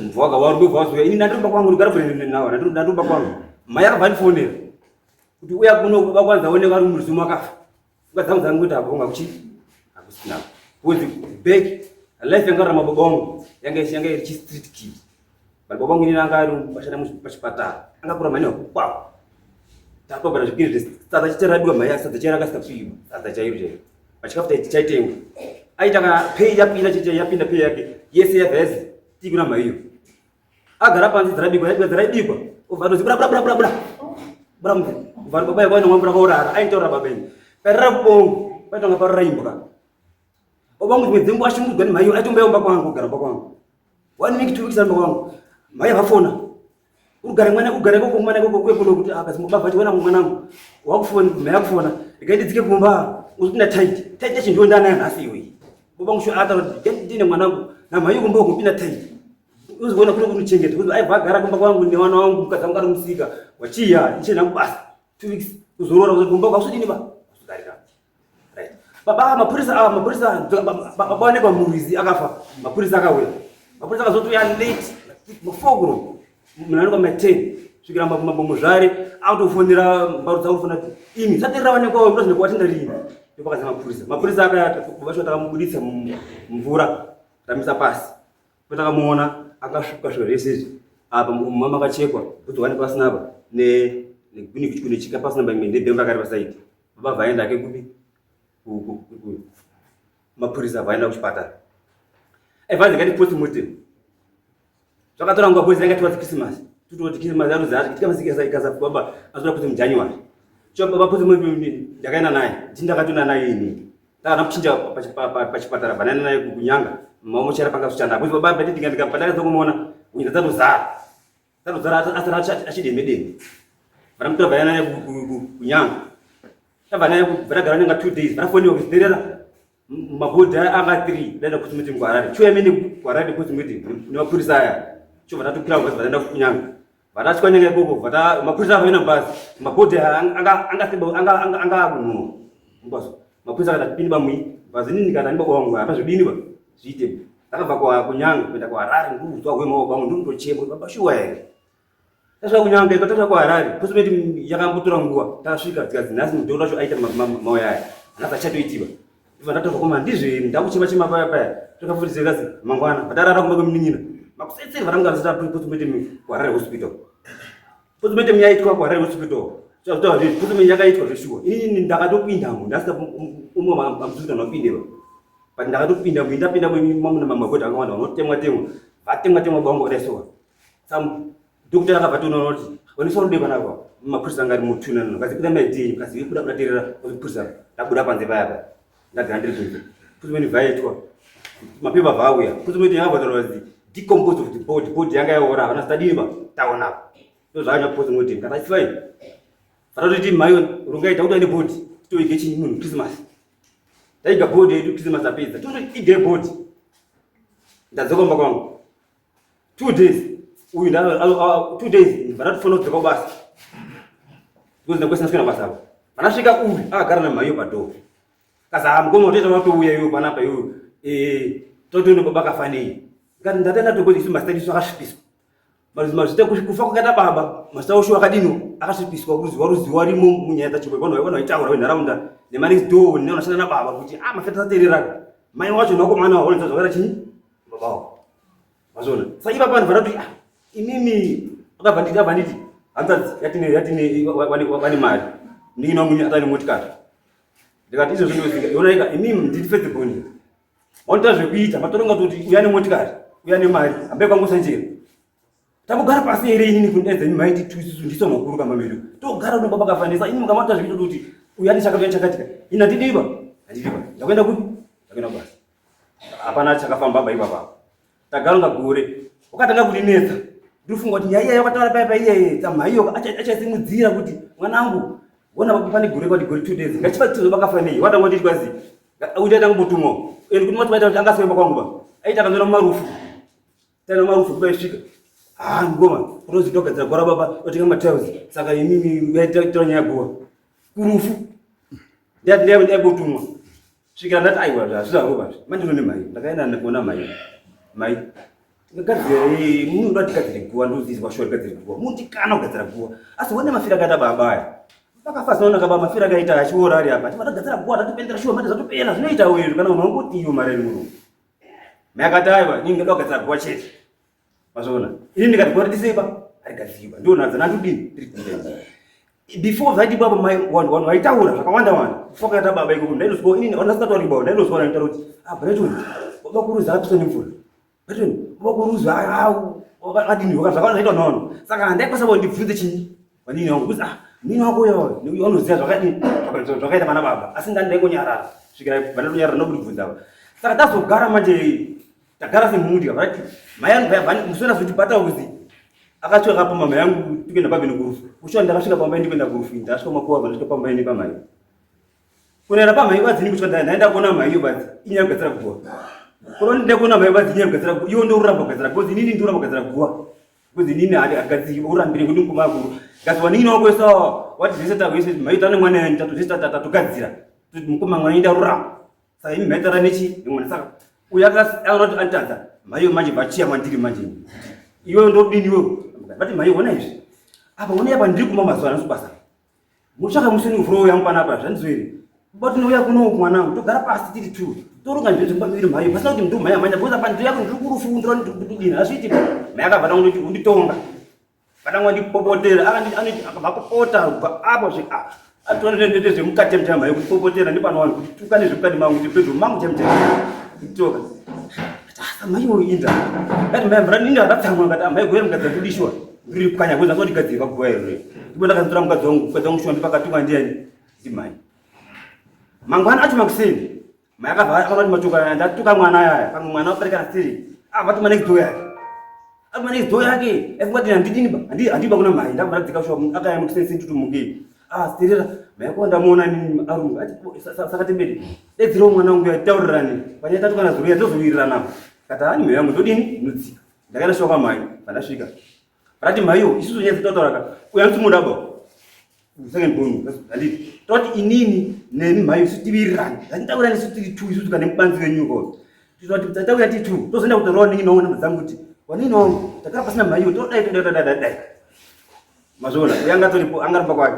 Mvaka warume vazouya. Ini ndandiri kwangu ndigara kure nawo, ndandiri kwangu. Mai akabva andifonera kuti uya kuno baba kwanza one vari murizumu akafa. Pfungwa dzangu dzangu kuti apo kunga kuchi hakusina. Because back life yanga rama baba wangu yanga yanga iri street kid. But baba wangu ini anga ari bashanda pachipatara. Anga kura mani kwavo. Tapabara zvikiri sadza chicharabiwa mhai sadza chairo akasikapiwa sadza chairo chairo. Pachikafu chaitengwa. Aita kana pay yapinda chicha yapinda pay yake yese yabva yazi tikuna mhai iyo. Agara panze dzarabikwa yabikwa dzarabikwa. Obva atozi bura bura bura bura bura. Bura mubva. Bva baba yakwa nomwa mvura kaurara aitaura baba ini. Parira bongo paitanga parira imbwa. Baba wangu dzimwe dzenguva ashungurudzwa nemhai iyo aitomboya kumba kwangu kugara kumba kwangu. One week two weeks ari kumba kwangu. Mhai vafona. Ugare mwana ugare koko mwana koko kuye kuno kuti akazi baba vati wena mwanangu. Wakufona mhai yakufona. Regai ndidzike kumba uzopinda tight. Tight yacho ndiyo ndanayo nhasi iwe. Baba wangu sho ataura kuti ndine mwanangu namhai kumba kupinda tight. Uzoona kuno kunochengeta kuti aibva agara kumba kwangu nevana wangu mukadzi wangu ari musika wachiya ndichienda kubasa 2 weeks kuzorora kumba kwausodini ba kuzodarika. Right. Baba mapurisa ava mapurisa baba waonekwa murwizi akafa mapurisa akauya mapurisa akazotouya late mafokuro munhu anokwa ma 10 svikira mambo muzvare akutofonera mbaru dzavo kufonera kuti imi zvaterera waonekwa uyo watenda rini ndopakaza mapurisa mapurisa akaya vacho takamubuditsa mumvura tamisa pasi patakamuona akasvuka svika zvese izvi apa muma makachekwa bvudzi wani pasina apa ne neguni chika pasina imwe nebhemba akari pasaidi baba vaenda ke kupi mapurisa vaenda kuchipatara evanzi ngati post mortem zvakatora nguva boys yanga towards Christmas tutoti Christmas yaruzi hazvi kitika masika ikaza baba azoda kuti muJanuary cho baba post mortem ndakaenda naye ndakatona naye ini ndakana kuchinja pachipatara vanana naye kunyanga mamochera panga zvichanda because baba bati ndinga pandakaza kumuona unyika dzatozara dzatozara asara achidembe dembe vanamutora vanana naye kunyanga tabva naye vatagara nyanga 2 days vanafonewa kuziderera mabhodhi anga 3 ndaenda post meeting kuharare chiuya mene kuharare post meeting nemapurisa aya chobva tatokwira bhazi vataenda kunyanga vatasvika nyanga ikoko vata mapurisa avaina bhazi mabhodhi anga anga anga anga anga akunhuwa mukwazo mapurisa akati pindi bamwi bhazi nini kana ndibaba wangu hapa zvodini ba zviite ndakabva kwa kunyanga kuenda kuharare ndikuudzwa hwema baba wangu ndikutochema baba shuwa here Tasvika kunyanga iko tasvika kuHarare postmate yakambotora nguva tasvika dzikadzi nhasi mudhoro racho aita mauya aya nhasi achatoitiwa ndibva ndatorwa koma ndizve ndakuchema chema paya paya takafuridza kazi mangwana vatarara kumba kwemunin'ina makusetseri varanga vasita postmate kuHarare hospital postmate yaitwa kuHarare hospital zvazvitaura zvezvi postmate yakaitwa zveshuwa inini ndakatopindamo ndasika umwe amusuita ndapindewa but ndakatopinda ndapinda mamuna mamagoti akawanda vanotemwa temwa vatemwa temwa bangu vadaisowa Some doctor akabva toona kuti vanisa rude panapa mapurisa anga ari mutuna nano kazi kuda maidii kazi kuda kuda terera mapurisa ndabuda panze paya pa ndagara ndiri kunze kuti mene vaitwa mapepa vauya kuti mene yanga vataura kuti decompose of the body body yanga yaora havana zitadini ba taona ndo zvakanya post mortem kana it's fine vatotiti mai rungaita kuti aine body titoige chinyi munhu Christmas taiga body yedu Christmas apedza totoige body ndadzoka kumba kwangu 2 days uyu nda 2 days ndakatofanira kudzoka kubasa because ndakwesa ndasvika basa apo pandasvika uyu akagara namaiyo padhoo kaza ah, mukoma utoita watouya iwe panapa iwe eh totoona baba kafanei ngati ndatenda tokozi isu mazita isu akasvipiswa mazita kufa kwakaita baba mazita osho akadini akasvipiswa kuziwa ruziwa rimo munyaya dzacho vanhu vanhu vaitaura venharaunda nemanext door nevanoshanda nababa kuti ah mafeta satereraka mai wacho nakomana waonesa zvakaita chinyi baba wako Mazona. Saka ipapa vanhu vanoti ah imimi akabva nditi abva nditi hanzadzi yatine yatine wane mari. Ndini wangu atane motikari. Ndikati izvozvo ndinoziva. Yonaika imimi ndiri first born. Wanoita zvekuita matoronga kuti uya nemotikari, uya nemari, hambe kwangu sanjera. Tambogara pasi here inini kundaidza imi maiti tu isusu ndiso makuru kamba medu. Togara uno baba kafanisa ini mukamata zvekuita kuti uya nechakati uya chakati. Ini handidiba. Handidiba. Ndakuenda kupi? Ndakuenda kubasa. Hapana chakafamba baba ipapa. Tagara kunga gore. Wakatanga kundinetsa. Ndinofunga kuti nyaya iya yakataura paya paya iye tsamhaiyo achaisimudzira kuti mwanangu wona baba pane gore kwati gore 2 days. Ngachibatizwe bakafanei. Watanga kuti kwazi uchaita kumbotumwa. And kuti mati vaita kuti angasoemba kwangu ba. Aita kanzona mumarufu. Tana marufu kuba isvika. Ah ngoma kutozi togadzira gwara baba totenga matiles saka imimi yaita nyaya guwa. Kurufu. Ndati ndiye ndaibotumwa. Svikira ndati aiwa zvazvizvarova zvi. Manje ndone mai. Ndakaenda ndikuona mai. Mai. Ngagadzira munhu unoda tigadzire guwa ndozizwa shuwa tigadzire guwa. Mundikana kugadzira guwa. Asi wone mafira akaita baba aya. Vakafa zvaona kaba mafira akaita achiora ari apa. Tivadagadzira guwa tatopendera shuwa manje zvatopera zvinoita wedu kana munhu wangoti iyo mari muno. Mai akati aiwa ini ndinoda kugadzira guwa chete. Mazvoona? Ini ndikati guwa ritisei pa? Harigadzirwa. Ndiwo nhadza ndandodini? Ndiri kuenda. Before zvaiti baba mai vanhu vanhu vaitaura zvakawanda wanda. Before kaita baba ikoko ndainozwa ini vanhu vasingatauri baba ndainozwa vanhu kuti ah Brighton baba kuruza akapiswa nemvura. Brighton baba kuruza ah adini zvakawanda zvaitwa navanhu. Saka handaikwanisa kuti ndibvunze chinyi vanini wangu kuti ah mini wako uyo unoziva zvakadini zvakaita pana baba asi ndani ndaingonyarara svikira vanatonyarara nokundibvunza ava saka tazogara manje tagara semhuri vati mai yangu musona zoti bata uzi akasvika akapamba mai yangu tikuenda pabeni kurufu kushuwa ndakasvika pamba ndikuenda kurufu ndasvika makuva vandasvika pamba ine pamai kunaira pamai badzi ini kusvika ndaenda kuona mai iyo badzi inyaya kugadzira guwa kuona ndida kuona mai badzi inyaya kugadzira guwa iyo ndoramba kugadzira guwa inini ndoramba kugadzira guwa Kuzi nini hadi agazi urambire kuti mukoma akuru. Gazi wanini wako isa wati zvese tako yese maita ne mwana yanyu tatu zvese tatu togadzira. Kuti mukoma mwana inda rurama. Saka imi maita nechi nemwana saka uyu akaona kuti antadza maiyo manje vachiya mandiri manje. Iwe ndodini iwe? Vati maiyo ona izvi. Apa ona apa ndiri kumba mazuva anasi basa. Mutsvaka museni uvuro yangu panapa zvandizo here? Baba tinouya kuno mwanangu togara pasi tiri two. Toronga zvinhu zvemba miviri mhayo pasina kuti ndumhanya mhanya because apa ndiri yako ndiri kurufu ndiro ndidini hazviiti. Mai akabva tanga kuti unditonga. Vatanga ndipopotera akandi anoti akabva kupota kubva apo svika apa. Atona ndete zvemukati mutema mhayo kutipopotera ndipano vanhu kuti tuka nezvemukati mangu kuti pedro mangu chemutema. Kutoka. Asa mai uyu inda. Ndati mai mvura inda ndatsamwa ngati amai goyera mukadzi ndudishwa. Ndiri kukanya kuza kuti gadzirwa guva here. Ndipo ndakazotora mukadzi wangu, mukadzi wangu shuwa ndipakatukwa ndiani? Ndimai. Mangwana acho makuseni. Mai akabva akaona kuti matuka ndatuka mwana yaya. Pamwe mwana wapereka siri. Ah vatuma next door yake. Atuma next door yake. Efunga kuti handidini ba. Handi handiba kuna mai. Ndakabva ndadzika shuwa akaya mukuseni sindutumuke. Ah sterera. Mai ako ndamuona nini arungu. Ati saka temberi. Dedzerawo mwana wangu yataurirane. Panyaya tatukana zuro yatozowirirana. Kati hani mai yangu ndodini? Ndodzika. Ndakaenda shuwa kwamai. Pandasvika. Rati maiyo isusu nyaya dzatotaura ka. Uyu anoti ba. Second born handiti. Toti inini nemi mhai isu tiwirirane. Ngatitaurane isu tiri two isusu kana mubanzi wenyu ko. Toti tataura tiri two. Tozoenda kutaurawo nini nawo namba dzangu kuti wanini wangu takara pasina mhaiyo todai todai todai dai. Mazviona uyu anga atoripo anga aramba kwake.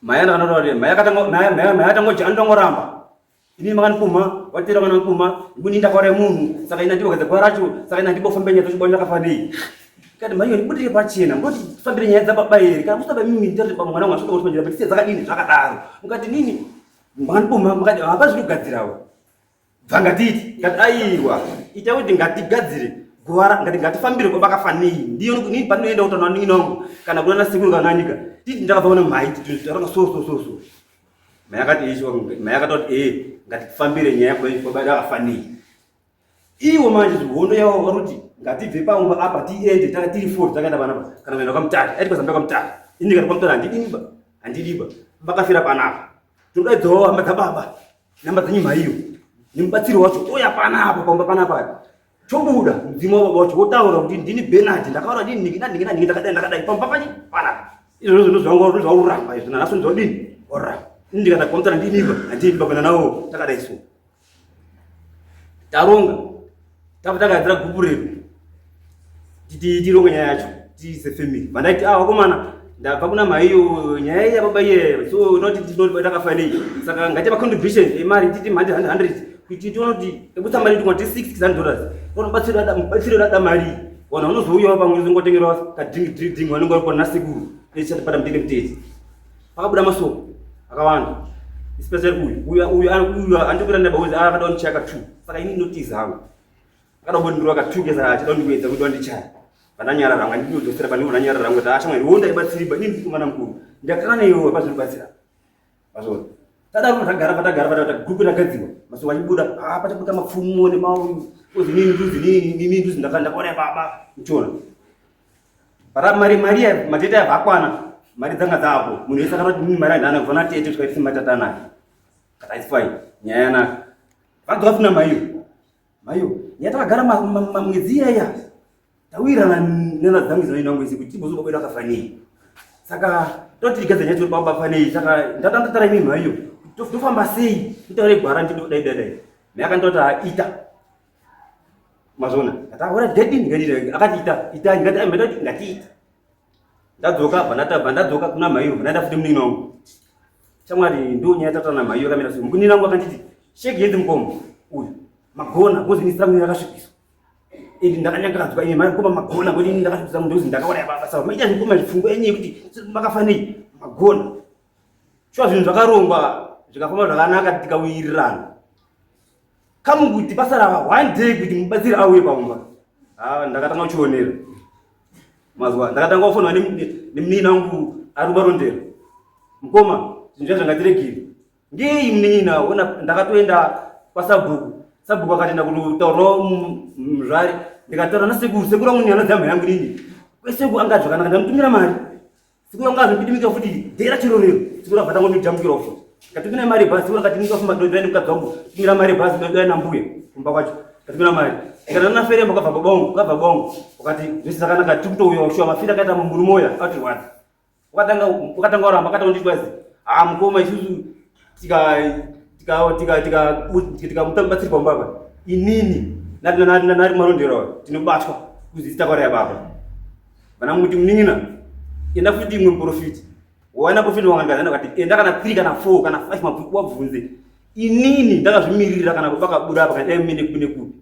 Mhai anotaura kuti mhai akatanga mhai mhai mhai atangoja anotongoramba. Ini makandipumha, watera vakanipumha, ini ndakauraya munhu, saka ini handibogadzira guva racho, saka ini handibofambe nyaya dzacho ndakafa nei. Kati mhai ndibudire pachena, mungoti fambire nyaya dzababa here, kana musina baba mimi nditari baba mwana wangu asvika kuti panjira petise dzakadini zvakadaro. Mukati nini makandipumha, mukati hapazvi kugadzirawo. Bva ngatiiti, ngati aiwa, ita kuti ngatigadzire guva ngati ngatifambire kwa vakafa nei. Ndiyo nini pandinoenda kutaura nini wangu kana kuna nasekuru kana nanika. Titi ndakabva kuna mhai titi taraona so so so so. Mai akati ichi mai akatoti eh ngatifambire nyaya kwa baba akafanei. Iwo manje hondo yavo varuti ngatibve pamba apa tiende taka tiri four takaenda panapa kana kuenda kwaMutare. Aiti kwazambia kwaMutare. Ini ndikati kwaMutare handidi ba. Handidi ba. Vakafira panapa. Tinodaidzawo hama dzababa. Namba dzenyu mhaiyo. Nemubatsiri wacho ouya panapa pamba panapa. Chobuda mudzimu wababa wacho wotaura kuti ndini Bernard ndakaura ndini nhingi nanhingi nanhingi ndakadai ndakadai pamba pachi panapa. Izvozvo ndozvangu ndozvauramba izvo nanhasi ndozodini oramba. Ini ndikada kwaMutare ndiniba handidi baba nanawo takadai so. Taronga tava tagadzira gupu redu tironge nyaya yacho tiise family vandaiti ah vakomana ndabva kuna maiyo nyaya iya baba iye so not takafa nei saka ngaite macontribution emari titi mhandi 100 kuti tione kuti ekutsa mari tikwa ti 600 dollars unobatsira mubatsiro rada mari vanhu vanozouyawo pamwe zingotengerwa kadrink drink drink vanenge vari kuona sekuru nechatipata mutete mutete pakabuda masoko akawanda. Especially uyu. Uyu uyu uyu andikuita ndaba uyu akada kundichaya ka 2. Saka ini ndinotiza hangu. Akada kumbondirova ka 2 kesa achida kundiwedza kuti wandichaya. Vandanyarara hangu andinodzosera pane vandanyarara hangu kuti ashamwari wo ndaibatsiriba ini ndiri mwana mukuru. Ndakana neiwe pazvinobatsira. Mazvona. Tadaro tagara patagara patagara group ragadzirwa. Masuwa achibuda ah pachabuda mapfumo nemau ozi nini nduzi nini nini nduzi ndakaona baba mchona. Para mari mari ya matete yakakwana mari dzanga dzapo munhu wese akatoti mimi mari handana kufana tete kusvika tisi matata anaka kata it's fine nyaya yanaka vadzoka funa maiyo maiyo nyaya takagara mamwedzi iyaya tawirana nena dzangu dzinoenda ngwezi kuti tibozo baba akafanei saka toti tigadza nyaya toti baba fanei saka ndatandatara imi maiyo tofamba sei titaure gwara ndidodai dai dai mai akandoti ita mazvona ndataura dedi ndikati akati ita ita ndikati ai ndati ngatiita ndadzoka bva ndatabva ndadzoka kuna mhaiyo bva ndaenda futi munin'ina wangu shamwari ndo nyaya tatana mhaiyo yakamira so munin'ina wangu akanditi sheki yenzi mukoma uyu magona ngozi ini siramu yakasvipiswa ende ndakanyangadzwa ine mari mukoma magona ngozi ini ndakasvipisa munhu ndozi ndakauraya baba saka maita mukoma zvipfungwa enyu yekuti makafanei magona shuwa zvinhu zvakarongwa zvikafamba zvakanaka tikawirirana kamukuti pasara one day kuti mubatsiri auye pamumba ah, ndakatanga kuchionera mazuva ndakatanga kufonwa nemunin'ina wangu ari kubarondera mukoma zvinhu zviya zvangatiregere ngei munin'ina ona ndakatoenda kwasabhuku sabhuku akatenda kunotaurawo muzvari ndikataura nasekuru sekuru wangu nyana dzamha yangu nini kwesekuru anga zvakanaka ndamutumira mari Siku ranga zvipidimika futi dhera chero rero. Siku ranga tango ndijamukira futi. Katumira mari basi siku ranga timika futi madodha nemukadzi wangu. Tumira mari basi dodha na mbuya kumba kwacho. Katumira mari. Kana na fere makabva bongo, kabva bongo. Wakati zvese zvakanaka tikutouya ushuwa mafira kaita murume uya atirwadza. Wakatanga wakatanga waramba akatanga nditwazi. Ah mukoma isusu tika tika tika tika tika mutabatsiri pamba apa. Inini nari nari nari marondero tinobatwa kuzita kwara baba. Vana muti munin'ina enda futi imwe muprofiti wawana profiti wangandikazana kati enda kana 3 kana 4 kana 5 mabhuku wabvunze inini ndakazvimiririra kana baba kabuda apa kana dai mine kune kupi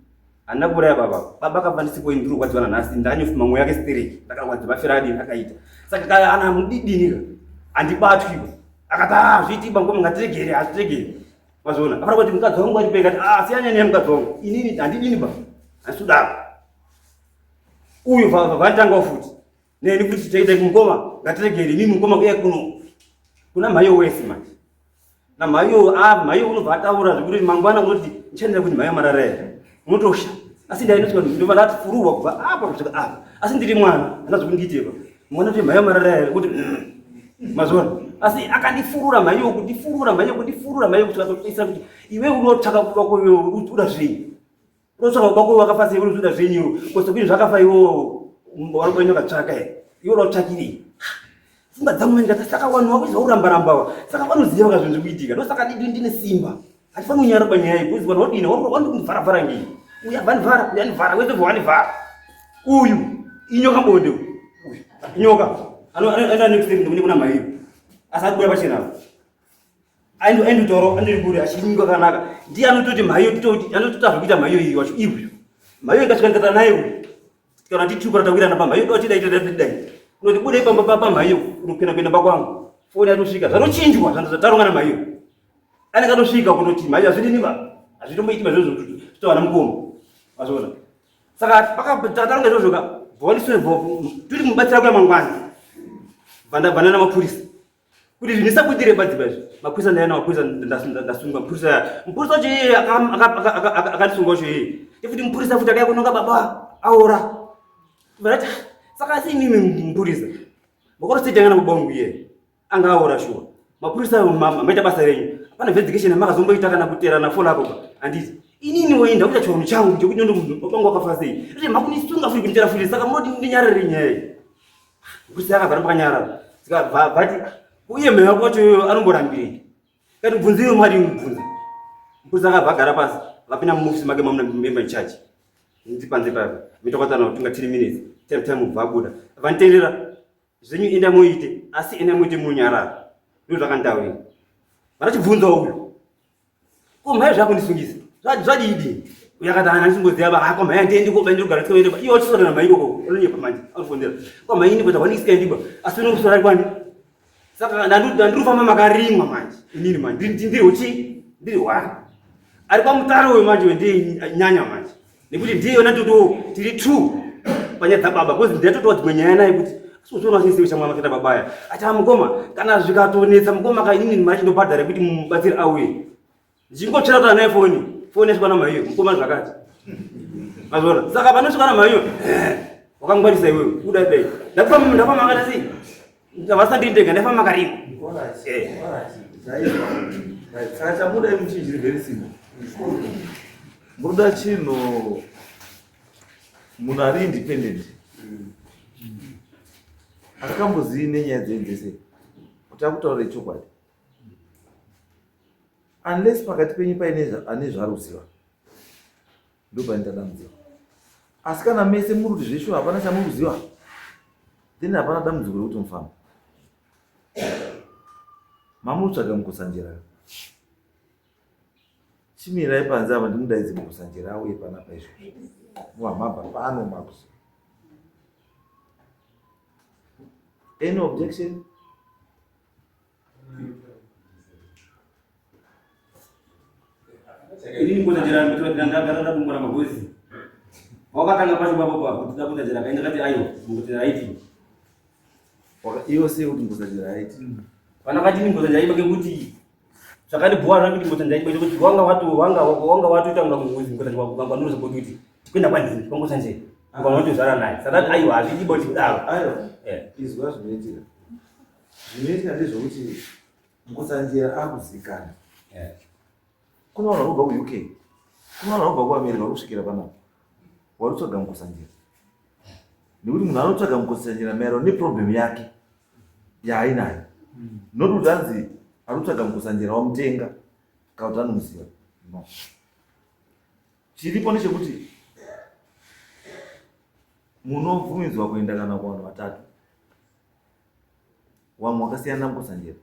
handina kuuraya baba baba akabva ndisipo ini ndiri kurwadziwa nanhasi ndakanyofuma mwoyo yake stereki ndakarwadziwa mafira adini akaita saka kana ana mudidini ka handibatwi akati ah zviiti bangoma ngatiregere hazviregere wazviona afana kuti mukadzi wangu aripe kati ah siyana nenyaya mukadzi wangu inini handidini ba handisi kudaro uyu vanditangawo futi neni futi chaita mukoma ngatiregere inini mukoma kuya kuno kuna mhayo wese manje namhayo ah mhayo unobva ataura zvekuti mangwana unoti ndichandira kuti mhayo marara here unotosha asi ndainotswa ndobva ndati fururwa kubva apa kusvika apa asi ndiri mwana handina zvekundiiteba mwana kuti mhayo marara here kuti mazviona asi akandifurura mhayo kundifurura mhayo kundifurura mhayo kusvika kuisira kuti iwe unotsvaka kuba uda zvei unotsvaka kuba kwe wakafa sei unozoda zvenyu kose kuti zvakafa iwo warikuenda ukatsvaka here iwe unotsvakirei pfungwa dzangu manje ndati saka vanhu vakuziva kuramba ramba ava saka vanoziva ka zvinhu zviri kuitika ndosaka ndidi ndine simba handifaniri kunyara panyaya iyi because vanhu vadini vanondivhara vhara ngei uyu abva andivhara uyu andivhara wese bva wandivhara uyu inyoka bonde uyu inyoka anoenda next step ndikune kuna maiyo asi akubuda pachena apa aindotoro andiri kure achinyika kanaka ndiye anototi mhaiyo titoti anotoita zvekuita mhaiyo iyi wacho iuyu mhaiyo ikasvika ndikata naye uyu kana tituka tawirana pamhaiyo doti dai dai dai unoti budei pamba pamhaiyo unokwenda kuenda pakwangu foni yatosvika zvatochinjwa zvataronga namhaiyo anenge atosvika kutoti mhaiyo hazvidini ba hazvitomboiti mazvozvo zvitowana mukoma mazvoona saka takaronga izvozvo ka bvawaniswe tiri kumubatsira kuya mangwana bvandabvana namapurisa kuti zvinisabudire padziva izvi mapurisa ndaenda mapurisa ndasungwa mupurisa mupurisa wacho iye akandisunga wacho iye ifuti mupurisa futi akaya kunonga baba aora vati saka asi imimi mupurisa makorositanga na baba wangu iye anga aora shuwa mapurisa maita basa renyu hapana investigation yamakazomboita kana kuterana follow up handiti inini woenda kuita chivanhu changu chekuti ndondo baba wangu akafa sei makunisunga futi kunitera futi saka munoti ndinyarare nyaya iyi Mupurisa akabva pakanyarara. Saka vati uye mheya wacho iyoyo anomborambirei? Kati bvunze iwe mwari mubvunze. Mupurisa akabva agara pasi vapinda muofisi make mamuna member in charge. Ndiri panze paya. Mitokatana kutunga 3 minutes. Time time ubva abuda. Vaniterera zvenyu enda muite asi enda muite munyarara. Ndizvo zvakandaurira. Varachibvunza uyu. Ko mhai zvakundisungisa. Zvadii dii? Uyo akati ana ndisingoziva ba hako mhai handiendi ko bandiri kugara tsoende ba. Iwe uchiswera na mhai ikoko unonyepa manje. Anofonera. Ko mhai ini kuita wani isikaendi ba. Asi unokuswera kwani? Saka ndandiri kufamba makarimwa manje inini manje ndiri uchi ndiri one ari kwamutare uyu manje ndiye nyanya manje nekuti ndiye yona toto tiri two panyaya dzababa bcause ndatotowa dzimwe nyaya naye kuti asiuzoona chinisiwe chamwana kuita babaya ati amukoma kana zvikatonetsa mukoma ka inini mari chindobhadhara yekuti mubatsiri auye ndichingotsvera kuti anaye foni foni yasvika namaiyo mukoma zvakati mazviona saka panosvika namaiyo eh, wakangwarisa iwewe kudai dai ndafamba ndafamba akati sei ndavasa ndiri ndega ndafamba karimo eh. Saka chamuda imi chinhu chiri very simple. Munoda chinhu munhu ari independent asingambozivi nenyaya dzenyu dzese kuti akutaurire chokwadi unless pakati penyu paine ane zvaari kuziva ndopanoita dambudziko asi kana mese muri kuti zveshuwa hapana chamuri kuziva then hapana dambudziko rekuti mufamba mamuri kutsvaga mukusanjera chimirai panze apa ndimudaidze mukusanjera auye panapa izvozvo muhamabva pano makuzo any objection Inini ngotajera ndagara ndabungura magozi. Wakatanga pacho papo pa kuti ndakutajera kaenda kati ayo ngotajera aiti. Iyo sei kuti ngotajera aiti? Vana vati ni ngotajera aiti ngekuti zvakandibhowa zvangu kuti ngotajera aiti kuti wanga watu wanga wanga watoita kunga ngozi ngotajera wanga wanga kuti tikuenda kwanhingi kwangotanjera. Ukanotozvara naye. Saka aiwa hazvidi boti kudaro. Aiwa. Eh. Izwa zvinoitika. Zvinoitika ndezvekuti Mukotsanjera akuzikanwa. Kune vanhu vanobva kuUK, kune vanhu vanobva kuAmerica vari kusvikira panapa. Vari kutsvaga Mukotsanjera. Nekuti munhu anotsvaga Mukotsanjera maererano neproblem yake yaainayo. Not kuti anzi ari kutsvaga Mukotsanjera wamutenga kana kuti anomuziva. No. Chiripo ndechekuti munobvumidzwa kuenda kana kuvanhu vatatu. Wamwe wakasiyana naMukotsanjera.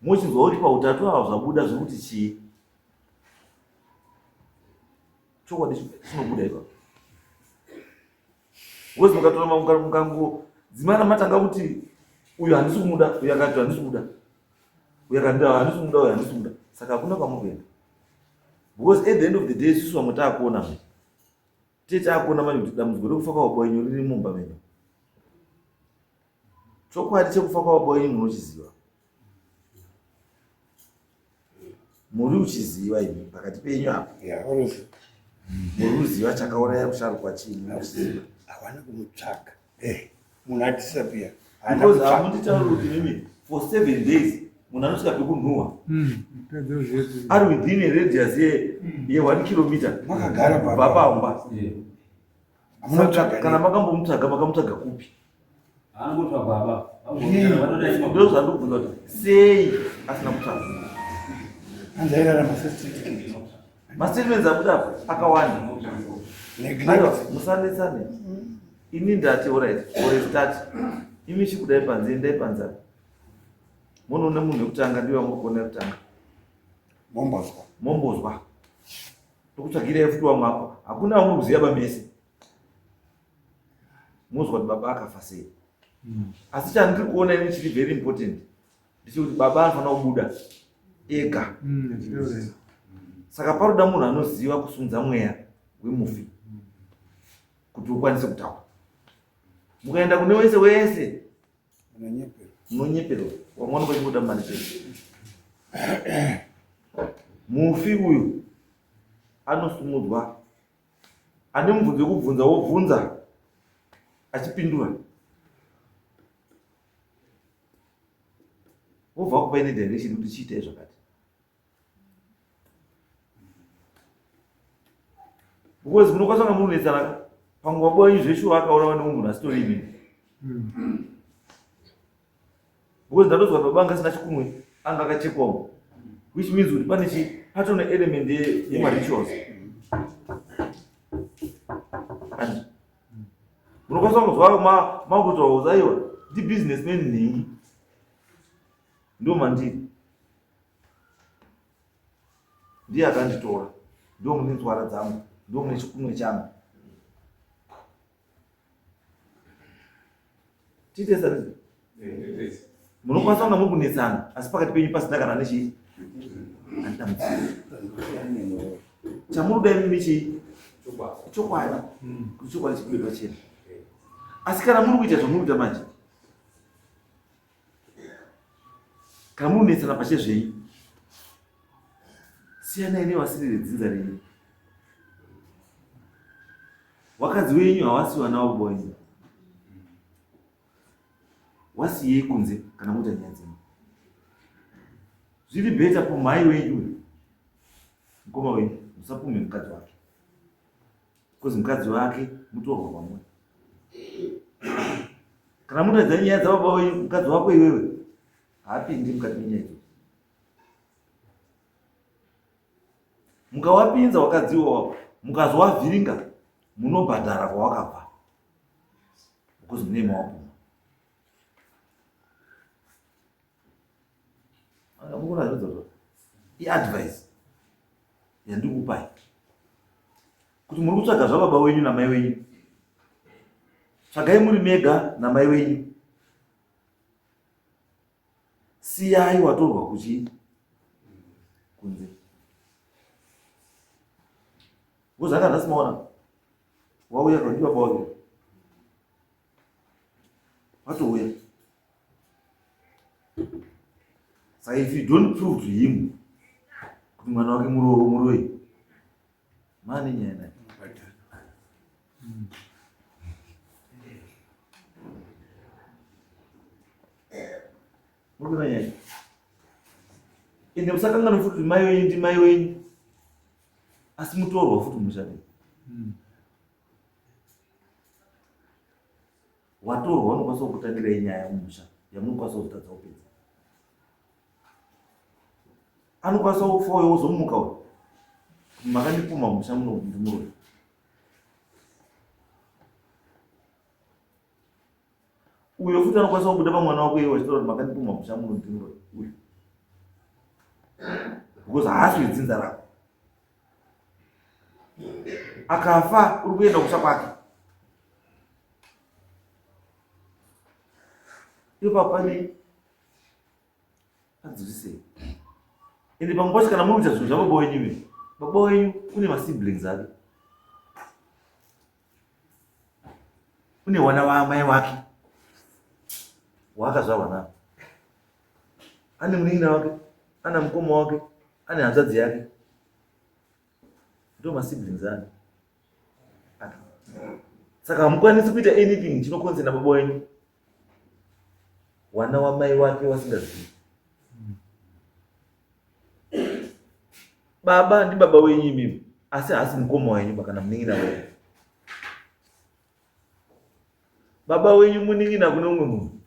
Mochinzwa kuti pautatu ava zvabuda zvekuti chii? Chokwadi chinobuda ipapo. Because mukatora mukango dzimana matanga kuti uyu handisi kumuda, uyu akati handisi kuda. Uyu akati handisi kumuda, uyu handisi kumuda. Saka hakuna kwamuri kuenda. Because at the end of the day isusu vamwe taakuona manje. Tete akuona manje kuti dambudziko rekufa kwababa wenyu riri mumba menyu. Chokwadi chekufa kwababa wenyu munochiziva. Muri uchiziva imi pakati penyu apa. Muri uziva chakauraya musharukwa chii munochiziva. Hawana kumutsvaga. Eh, munhu adisappear. Because hamunditauri kuti mimi for 7 days munhu anosvika pekunhuhwa ari within a radius ye 1 kilometer makagara kubva pamba. Kana makambomutsvaga makamutsvaga kupi? Ndozvandikubvunza kuti sei asina kutsvaga. Hanzi airarama secertificate. Mastatements abuda apa akawanda. Aiwa, musanetsane. Ini ndati alright, for a start. Imi chikudai panze, endai panze apa. Munoona munhu wekutanga ndiye wamuri kuona wekutanga. Mombozwa. Mombozwa. Tokutsvagirai futi wamwe apo. Hakuna wamuri kuziva bamese. Mozwa kuti baba akafa sei. Asi chandiri kuona ini chiri very important ndechekuti baba anofanira kubuda ega. Saka paroda munhu anoziva kusunza mweya wemufi kuti ukwanise kutaura. Mukaenda kune wese wese munonyeperwa, vamwe vanonga vachingoda mari chete. Mufi uyu anosumudzwa, ane mubvunzo wekubvunza wobvunza achipindura, wobva kupa ine direction kuti chiitai zvakati. Because munokwanisa kunga munonetsana ka pamwe baba wenyu zveshuwa akaurawa nemumwe munhu asitori imini. Because ndatozwa baba anga asina chikunwe anga akachekwa umu, which means kuti pane chi patone element yemarituals. And munokwanisa kunzwa makutotaura kuti aiwa ndi businessman nhingi ndo mandiri ndiye akanditora, ndo mune nzwara dzangu, ndo mune chikunwe changu. Tiite sarizvo. Munokwanisa kunga muri kunetsana asi pakati penyu pasina kana nechii ane dambudziko. Chamuri kuda imimi chii? Chokwadi. Kuti chokwadi chibude pachena. Asi kana muri kuita zvamuri kuita manje, kana muri kunetsana pachezvenyu, siyanai nevasiri vedzinza renyu. Wakadzi wenyu hawasi vana wababa wenyu. Wasiyei kunze kana moita nyaya dzenyu. Zviri better pumhai wenyu uyu. Mukoma wenyu musapumhe mukadzi wake. Because mukadzi wake mutorwa kwamuri. Kana mutaridza nyaya dzababa wenyu mukadzi wako iwewe haapindi mukati menyaya idzodzo. Mukawapinza wakadzi iwawo mukazowavhiringa munobhadhara kwawakabva because mune mawapuma. Mukona zvinodzodzwa iadvice yandikupai kuti muri kutsvaga zvababa wenyu namai wenyu, tsvagai muri mega namai wenyu. Siyai watorwa kuchi kunze. Ngozi aka nhasi maona wauya kwa ndiba baba wake. Watouya. Saka if you don't prove to him kuti mwana wake muroyi mane nyaya naye. Murikuona nyaya? Ende musakanganwe futi kuti mai wenyu ndimai wenyu asi mutorwa futi mumusha menyu. Watorwa unokwanisa kukutangirai nyaya mumusha yamunokwanisa kuzotadza kupedza. Anokwanisa kufa uyo wozomuka uyo. Makandipumha mumusha muno ndimuroyi. Uyo futi anokwanisa kubuda pamwana wako iwe achitaura kuti makandipumha musha muno ndimuro uyu. Because haasi wedzinza rako. Akafa uri kuenda kusha kwake. Ipapo pane Anzwisisei. Ende pamwe pacho kana muri kuita zvinhu zvababa wenyu imi, baba wenyu une masiblings ake. Une wana waamai wake waakazvarwa navo. Ane munin'ina wake, ana mukoma wake, ane hanzvadzi yake. Ndo masiblings ake. Saka hamukwanisi kuita anything chinokonzera baba wenyu wana wamai wake wasingazivi. Baba ndibaba wenyu imimi, asi haasi mukoma wenyu kana munin'ina wenyu. Baba wenyu munin'ina kune umwe munhu,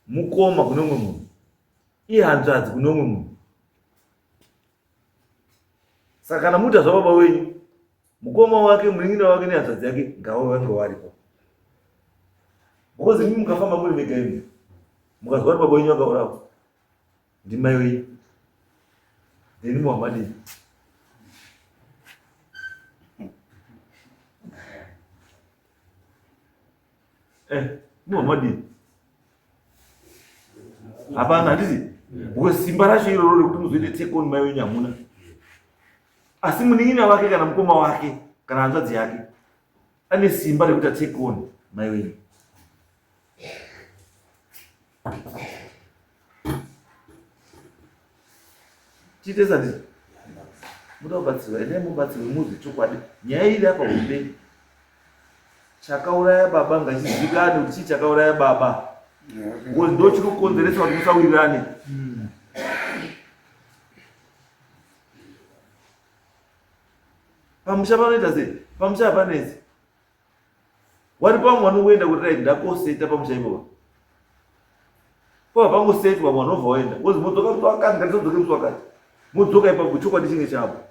mukoma kune umwe munhu, ihanzvadzi kune umwe munhu. Saka kana muita zvababa wenyu, mukoma wake, munin'ina wake nehanzvadzi yake ngavo vange varipo. Because imi mukafamba muri mega imi, mukazwa kuti baba wenyu vakaurawa ndimai wenyu, then muhamadii? Eh, muhamadii? Hapana, handiti? Because simba racho iroro rekuti muzoite take on mai wenyu hamuna. Asi munin'ina wake kana mukoma wake kana hanzvadzi yake ane simba rekuita take on mai wenyu. Tiite sandizvo. Muda kubatsirwa, endai mubatsirwe muzwe chokwadi. Nyaya iri apa hombe. Chakauraya baba ngachizivikanwe kuti chii chakauraya baba. Because ndo chiri kukonzeresa kuti musawirirane. Pamusha panoita sei? Pamusha hapanetsi. Wari pamwe vanongoenda kuti right ndakoseta pamusha ipopa. Pava pangosetwa mwana obva waenda. Wozi modzoka musi wakati ngatizodzoke musi wakati. Modzoka ipapo chokwadi chinge chapo.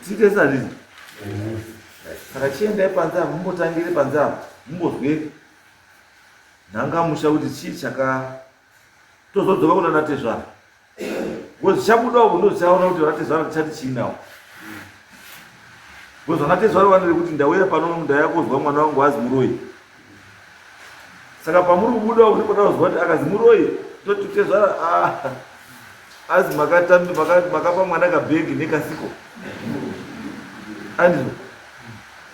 Tiite sadii? Saka chiendai panze apa mumbotangire panze apa mumbozwe nhangamusha kuti chii chaka tozodzoka kuna natezvara. Because zvichabuda uko ndozvichaona kuti vatezvara tichati chii nawo. Because vana tezvara vanode kuti ndauya pano ndauya kozwa mwana wangu azi muroyi. Saka pamuri kubuda uku ndipo tazwa kuti akazi muroyi toti tezvara ah, azi makatambi makapa mwana kabhegi nekasiko. Andizvo.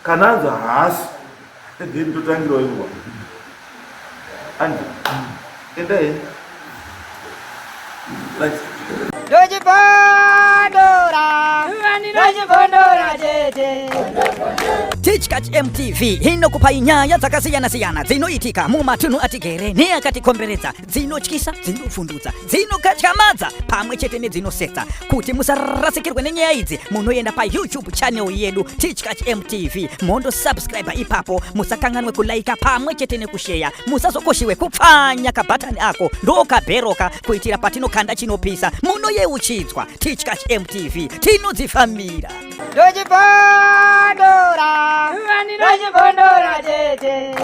Kana anzi haasi then totangirawo ikuwa. Andizvo. Endai. Right. Ndochibondora, ndochibondora tete. Tichkach MTV inokupai nyaya dzakasiyana-siyana dzinoitika mumatunhu atigere neakatikomberedza, dzinotyisa, dzinovhundutsa, dzinokatyamadza pamwe chete nedzinosetsa. Kuti musarasikirwe nenyaya idzi, munoenda paYouTube channel yedu Tichkach MTV mondosubscribe ipapo. Musakanganwe kulaika pamwe chete nekusheya. Musazokoshiwe kupfanya kabhatani ako ndokabheroka kuitira patinokanda chinopisa munoyeuchidzwa. Tichkach MTV tinodzifambira. Ndochibondora, ndochibondora tete.